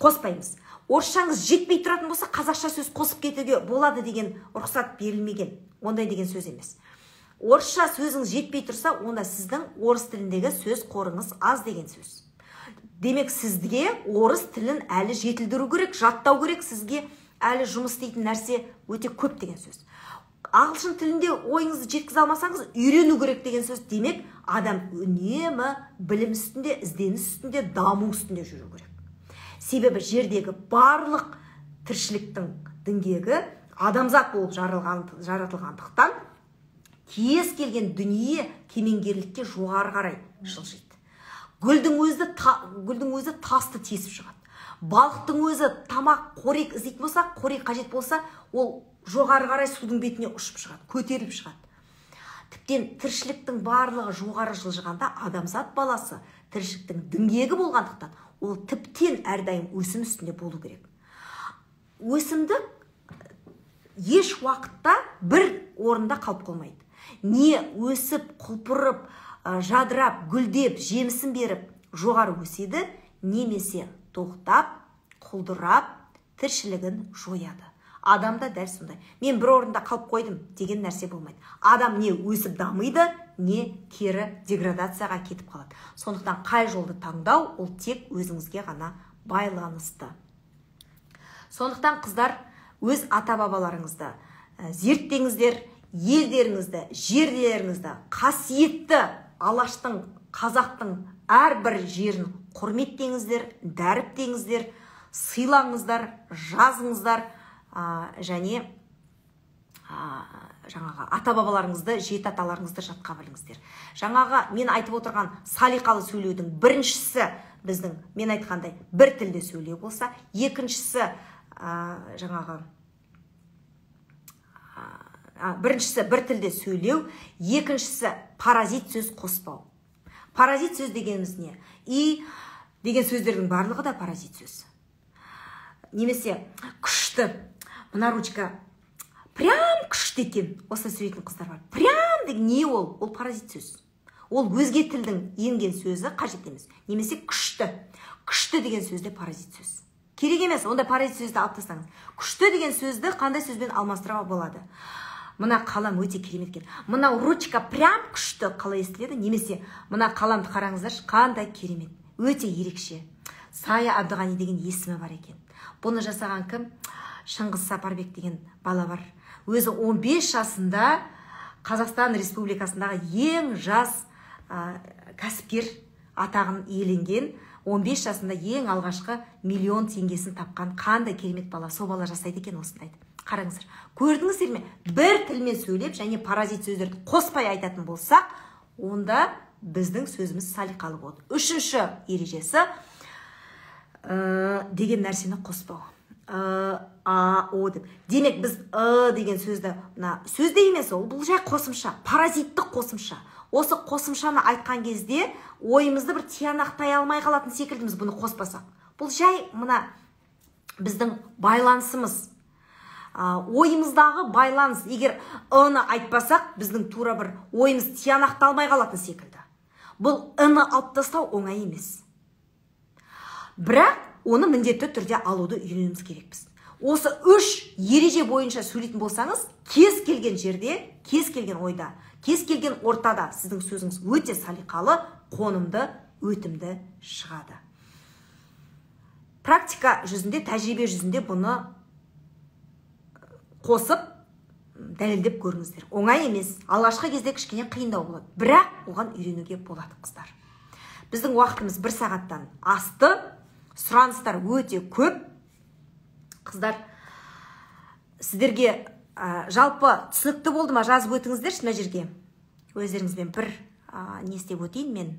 [SPEAKER 1] қоспаймыз. Орысшаңыз жетпей тұратын болса, қазақша сөз қосып кетуге болады деген рұқсат берілмеген. Ондай деген сөз емес. Орысша сөзіңіз жетпей тұрса, онда сіздің орыс тіліндегі сөз қорыңыз аз деген сөз. Демек, сізге орыс тілін әлі жетілдіру керек, жаттау керек, сізге әлі жұмыс істейтін нәрсе өте көп деген сөз. Ағылшын тілінде ойыңызды жеткізе алмасаңыз, үйрену керек деген сөз. Демек, адам үнемі білім үстінде, ізденіс үстінде, даму үстінде жүру керек. Себебі жердегі барлық тіршіліктің діңгегі адамзат болып жаратылғандықтан, кез келген дүние кемеңгерлікке жоғары қарай жылжиды. Гүлдің өзі тасты тесіп шығады. Балықтың өзі тамақ, қорек іздейтін болса, қорек қажет болса, ол жоғары қарай судың бетіне ұшып шығады, көтеріліп шығады. Тіптен тіршіліктің барлығы жоғары жылжығанда, адамзат баласы тіршіліктің діңгегі болғандықтан, ол тіптен әрдайым өсім үстінде болу керек. Өсімдік еш уақытта бір орында қалып қоймайды. Не өсіп, құлпырып, жадырап, гүлдеп, жемісін беріп жоғары өседі, немесе тоқтап, құлдырап, тіршілігін жояды. Адам да дәл сондай. Мен бір орында қалып қойдым деген нәрсе болмайды. Адам не өсіп дамиды, не кері деградацияға кетіп қалады. Сондықтан қай жолды таңдау, ол тек өзіңізге ғана байланысты. Сондықтан, қыздар, өз ата-бабаларыңызды зерттеңіздер, елдеріңізді, жерлеріңізді, қасиетті алаштың, қазақтың әрбір жерін құрметтеңіздер, дәріптеңіздер, сыйлаңыздар, жазыңыздар, және жаңағы ата-бабаларыңызды, жеті аталарыңызды жатқа біліңіздер. Жаңағы мен айтып отырған салиқалы сөйлеудің біріншісі біздің, мен айтқандай, бір тілде сөйлеу болса, екіншісі жаңағы біріншісі бір тілде сөйлеу, екіншісі паразит сөз қоспау. Паразит сөз дегеніміз не? И деген сөздердің барлығы да паразит сөз. Немесе күшті, мына ручка прям күшті екен, осылай сөйлейтін қыздар бар. Прям деген не ол? Ол паразит сөз. Ол өзге тілдің енген сөзі, қажет емес. Немесе күшті. Күшті деген сөз де паразит сөз. Керек емес, онда паразит сөзді алып тастаңыз. Күшті деген сөзді қандай сөзбен алмастыруға болады? Мына қалам өте керемет екен. Мына ручка прям күшті қалай естіледі? Немесе мына қаламды қараңыздаршы, қандай керемет, өте ерекше. Сая Әбдіғани деген есімі бар екен. Бұны жасаған кім? Шыңғыс Сапарбек деген бала бар. Өзі 15 жасында Қазақстан Республикасындағы ең жас кәсіпкер атағын иеленген, 15 жасында ең алғашқы миллион теңгесін тапқан қандай керемет бала. Сол бала жасайды екен осындайды. Қараңыздар, көрдіңіздер ме? Бір тілмен сөйлеп және паразит сөздерді қоспай айтатын болсақ, онда біздің сөзіміз салиқалы болады. Үшінші ережесі, Деген нәрсені қоспау. А, о деп. Демек, біз деген сөзді, мына сөзде емес ол, бұл жай қосымша, паразиттік қосымша. Осы қосымшаны айтқан кезде ойымызды бір тиянақтай алмай қалатын секілдіміз бұны қоспасақ. Бұл жай мына біздің байланысымыз. Ойымыздағы байланыс, егер ы-ны айтпасақ, біздің тура бір ойымыз тиянақталмай қалатын секілді. Бұл ы-ны алып тастау оңай емес. Бірақ оны міндетті түрде алуды үйренуіміз керекпіз. Осы үш ереже бойынша сөйлейтін болсаңыз, кез келген жерде, кез келген ойда, кез келген ортада сіздің сөзіңіз өте салиқалы, қонымды, өтімді шығады. Практика жүзінде, тәжірибе жүзінде бұны қосып дәлелдеп көріңіздер. Оңай емес, алғашқы кезде кішкене қиындау болады, бірақ оған үйренуге болады, қыздар. Біздің уақытымыз 1 сағаттан асты, сұраныстар өте көп. Қыздар, сіздерге жалпы түсінікті болды ма, жазып өтіңіздерші мына жерге. Өздеріңізбен бір не істеп өтейін мен.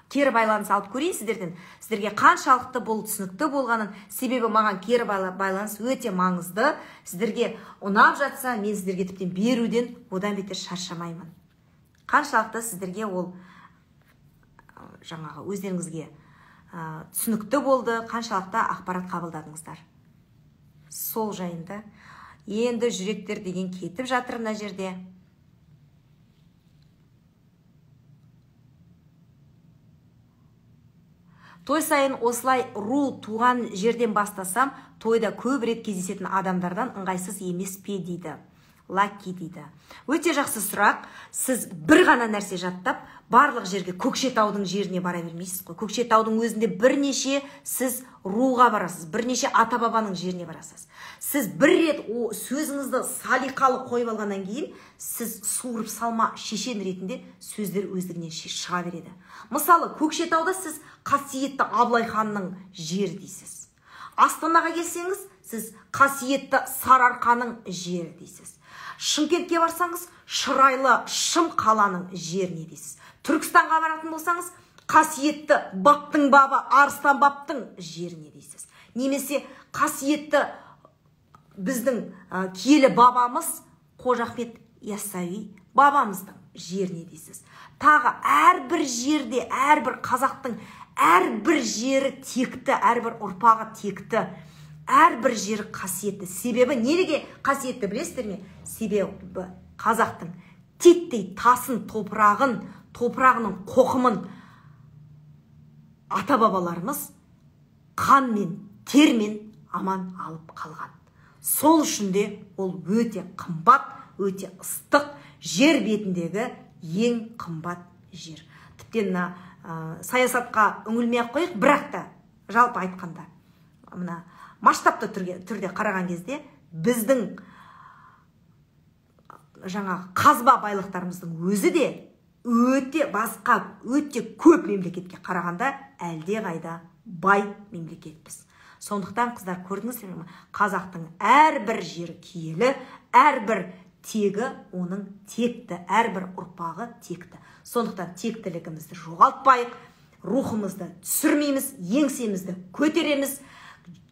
[SPEAKER 1] Кері байланыс алып көрейін сіздерден. Сіздерге қаншалықты бұл түсінікті болғанын, себебі маған кері байланыс өте маңызды. Сіздерге ұнап жатса, мен сіздерге тіптен беруден одан бетер шаршамаймын. Қаншалықты сіздерге ол жаңағы өздеріңізге түсінікті болды, қаншалықты ақпарат қабылдадыңыздар. Сол жайында. Енді жүректер деген кетіп жатыр мына жерде. Той сайын осылай ру туған жерден бастасам, тойда көп рет кездесетін адамдардан ыңғайсыз емес пе дейді. Лаки дейді. Өте жақсы сұрақ. Сіз бір ғана нәрсе жаттап, барлық жерге, Көкшетаудың жеріне бара бермейсіз қой. Көкшетаудың өзінде бірнеше сіз руға барасыз, бірнеше ата-бабаның жеріне барасыз. Сіз бір рет сөзіңізді салиқалы қойып алғаннан кейін, сіз суырып салма шешен ретінде сөздер өздігінен шыға береді. Мысалы, Көкшетауда сіз қасиетті Абылай ханның жері дейсіз. Астанаға келсеңіз, сіз қасиетті Сарыарқаның жері дейсіз. Шымкентке барсаңыз, шырайлы Шым қаланың жеріне дейсіз. Түркістанға баратын болсаңыз, қасиетті Баптың бабы Арыстан Баптың жеріне дейсіз. Немесе қасиетті біздің киелі бабамыз Қожа Ахмет Яссауи бабамыздың жеріне дейсіз. Тағы әрбір жерде, әрбір қазақтың әрбір жері текті, әрбір ұрпағы текті, әрбір жері қасиетті. Себебі неге қасиетті білесіздер ме? Себебі қазақтың титтей тасын, топырағын, топырағының қоқымын ата-бабаларымыз қанмен, термен аман алып қалған. Сол үшін де ол өте қымбат, өте ыстық, жер бетіндегі ең қымбат жер. Тіптен мына саясатқа үңілмей ақ қояйық, бірақ та жалпы айтқанда мына масштабты түрде қараған кезде біздің жаңағы қазба байлықтарымыздың өзі де өте басқа, өте көп мемлекетке қарағанда әлде қайда бай мемлекетпіз. Сондықтан, қыздар, көрдіңіздер ме, қазақтың әрбір жері киелі, әрбір тегі оның текті, әрбір ұрпағы текті. Сондықтан тектілігімізді жоғалтпайық, рухымызды түсірмейміз, еңсемізді көтереміз.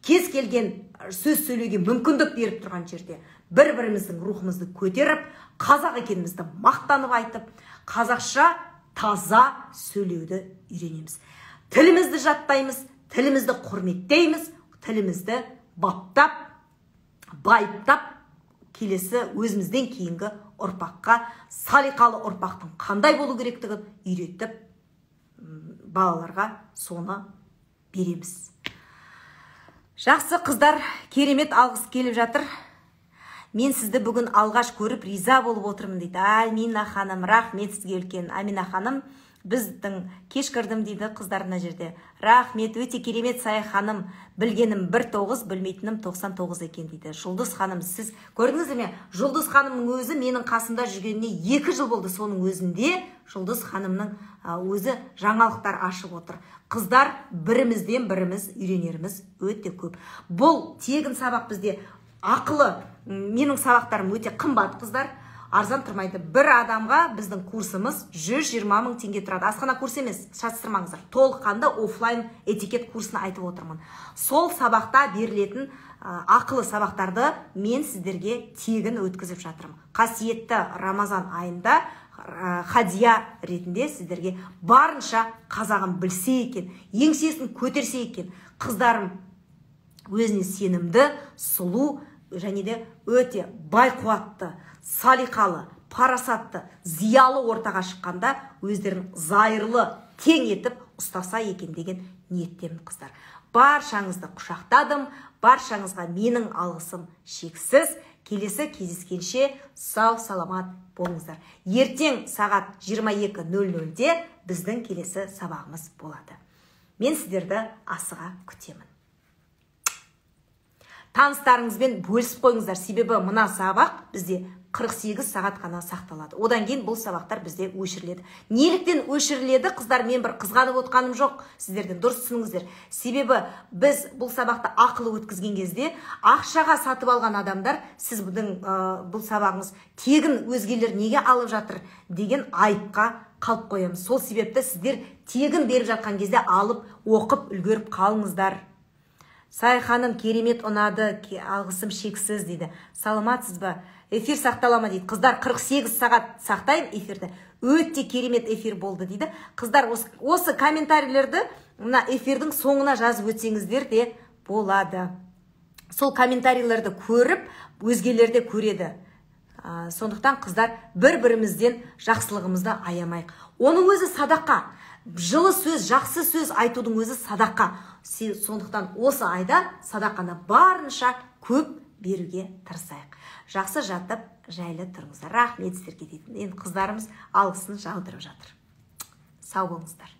[SPEAKER 1] Кез келген сөз сөйлеуге мүмкіндік беріп тұрған жерде бір-біріміздің рухымызды көтеріп, қазақ екенімізді мақтанып айтып, қазақша таза сөйлеуді үйренеміз. Тілімізді жаттаймыз, тілімізді құрметтейміз, тілімізді баптап, байыптап, келесі өзімізден кейінгі ұрпаққа салиқалы ұрпақтың қандай болу керектігін үйретіп, балаларға соны береміз. Жақсы, қыздар, керемет алғыс келіп жатыр. Мен сізді бүгін алғаш көріп риза болып отырмын дейді. Амина ханым, рахмет сізге үлкен. Амина ханым, біздің кеш кірдім дейді қыздар мына жерде. Рахмет, өте керемет Сая ханым. Білгенім 1,9, білмейтінім 99 екен дейді. Жұлдыз ханым, сіз көрдіңіз ме? Жұлдыз ханымның өзі менің қасымда жүргеніне 2 жыл болды. Соның өзінде Жұлдыз ханымның өзі жаңалықтар ашып отыр. Қыздар, бірімізден біріміз үйренеріміз өте көп. Бұл тегін сабақ бізде ақылы. Менің сабақтарым өте қымбат, қыздар. Арзан тұрмайды. Бір адамға біздің курсымыз 120 мың теңге тұрады. Асхана курсы емес, шатыстырмаңыздар. Толыққанды офлайн этикет курсын айтып отырмын. Сол сабақта берілетін ақылы сабақтарды мен сіздерге тегін өткізіп жатырмын. Қасиетті Рамазан айында хадия ретінде сіздерге барынша қазағым білсе екен, еңсесін көтерсе екен, қыздарым өзіне сенімді, сұлу және де өте бай қуатты, салиқалы, парасатты, зиялы ортаға шыққанда өздерін зайырлы, тең етіп ұстаса екен деген ниеттемін, қыздар. Баршаңызды құшақтадым, баршаңызға менің алғысым шексіз. Келесі кездескенше сау саламат болыңыздар. Ертең сағат 22:00-де біздің келесі сабағымыз болады. Мен сіздерді асыға күтемін. Таныстарыңызбен бөлісіп қойыңыздар, себебі мына сабақ бізде 48 сағат қана сақталады. Одан кейін бұл сабақтар бізде өшіріледі. Неліктен өшіріледі, қыздар, мен бір қызғанып отқаным жоқ, сіздерден дұрыс түсініңіздер. Себебі біз бұл сабақты ақылы өткізген кезде ақшаға сатып алған адамдар, сіз бұл сабағыңыз тегін, өзгелер неге алып жатыр деген айыпқа қалып қоямыз. Сол себепті сіздер тегін беріп жатқан кезде алып, оқып, үлгеріп қалыңыздар. Сай ханым, керемет ұнады, алғысым шексіз дейді. Саламатсыз ба? Эфир сақтала ма дейді. Қыздар, 48 сағат сақтаймын эфирді. Өте керемет эфир болды дейді. Қыздар, осы комментарийлерді мына эфирдің соңына жазып өтсеңіздер де болады. Сол комментарийлерді көріп, өзгелер де көреді. Сондықтан қыздар, бір-бірімізден жақсылығымызды аямайық. Оның өзі садақа. Жылы сөз, жақсы сөз айтудың өзі садақа. Сондықтан осы айда садақаны барынша көп беруге тырысайық. Жақсы жатып, жайлы тұрыңыздар. Рахмет сіздерге дейтін. Енді қыздарымыз алғысын жаудырып жатыр. Сау болыңыздар.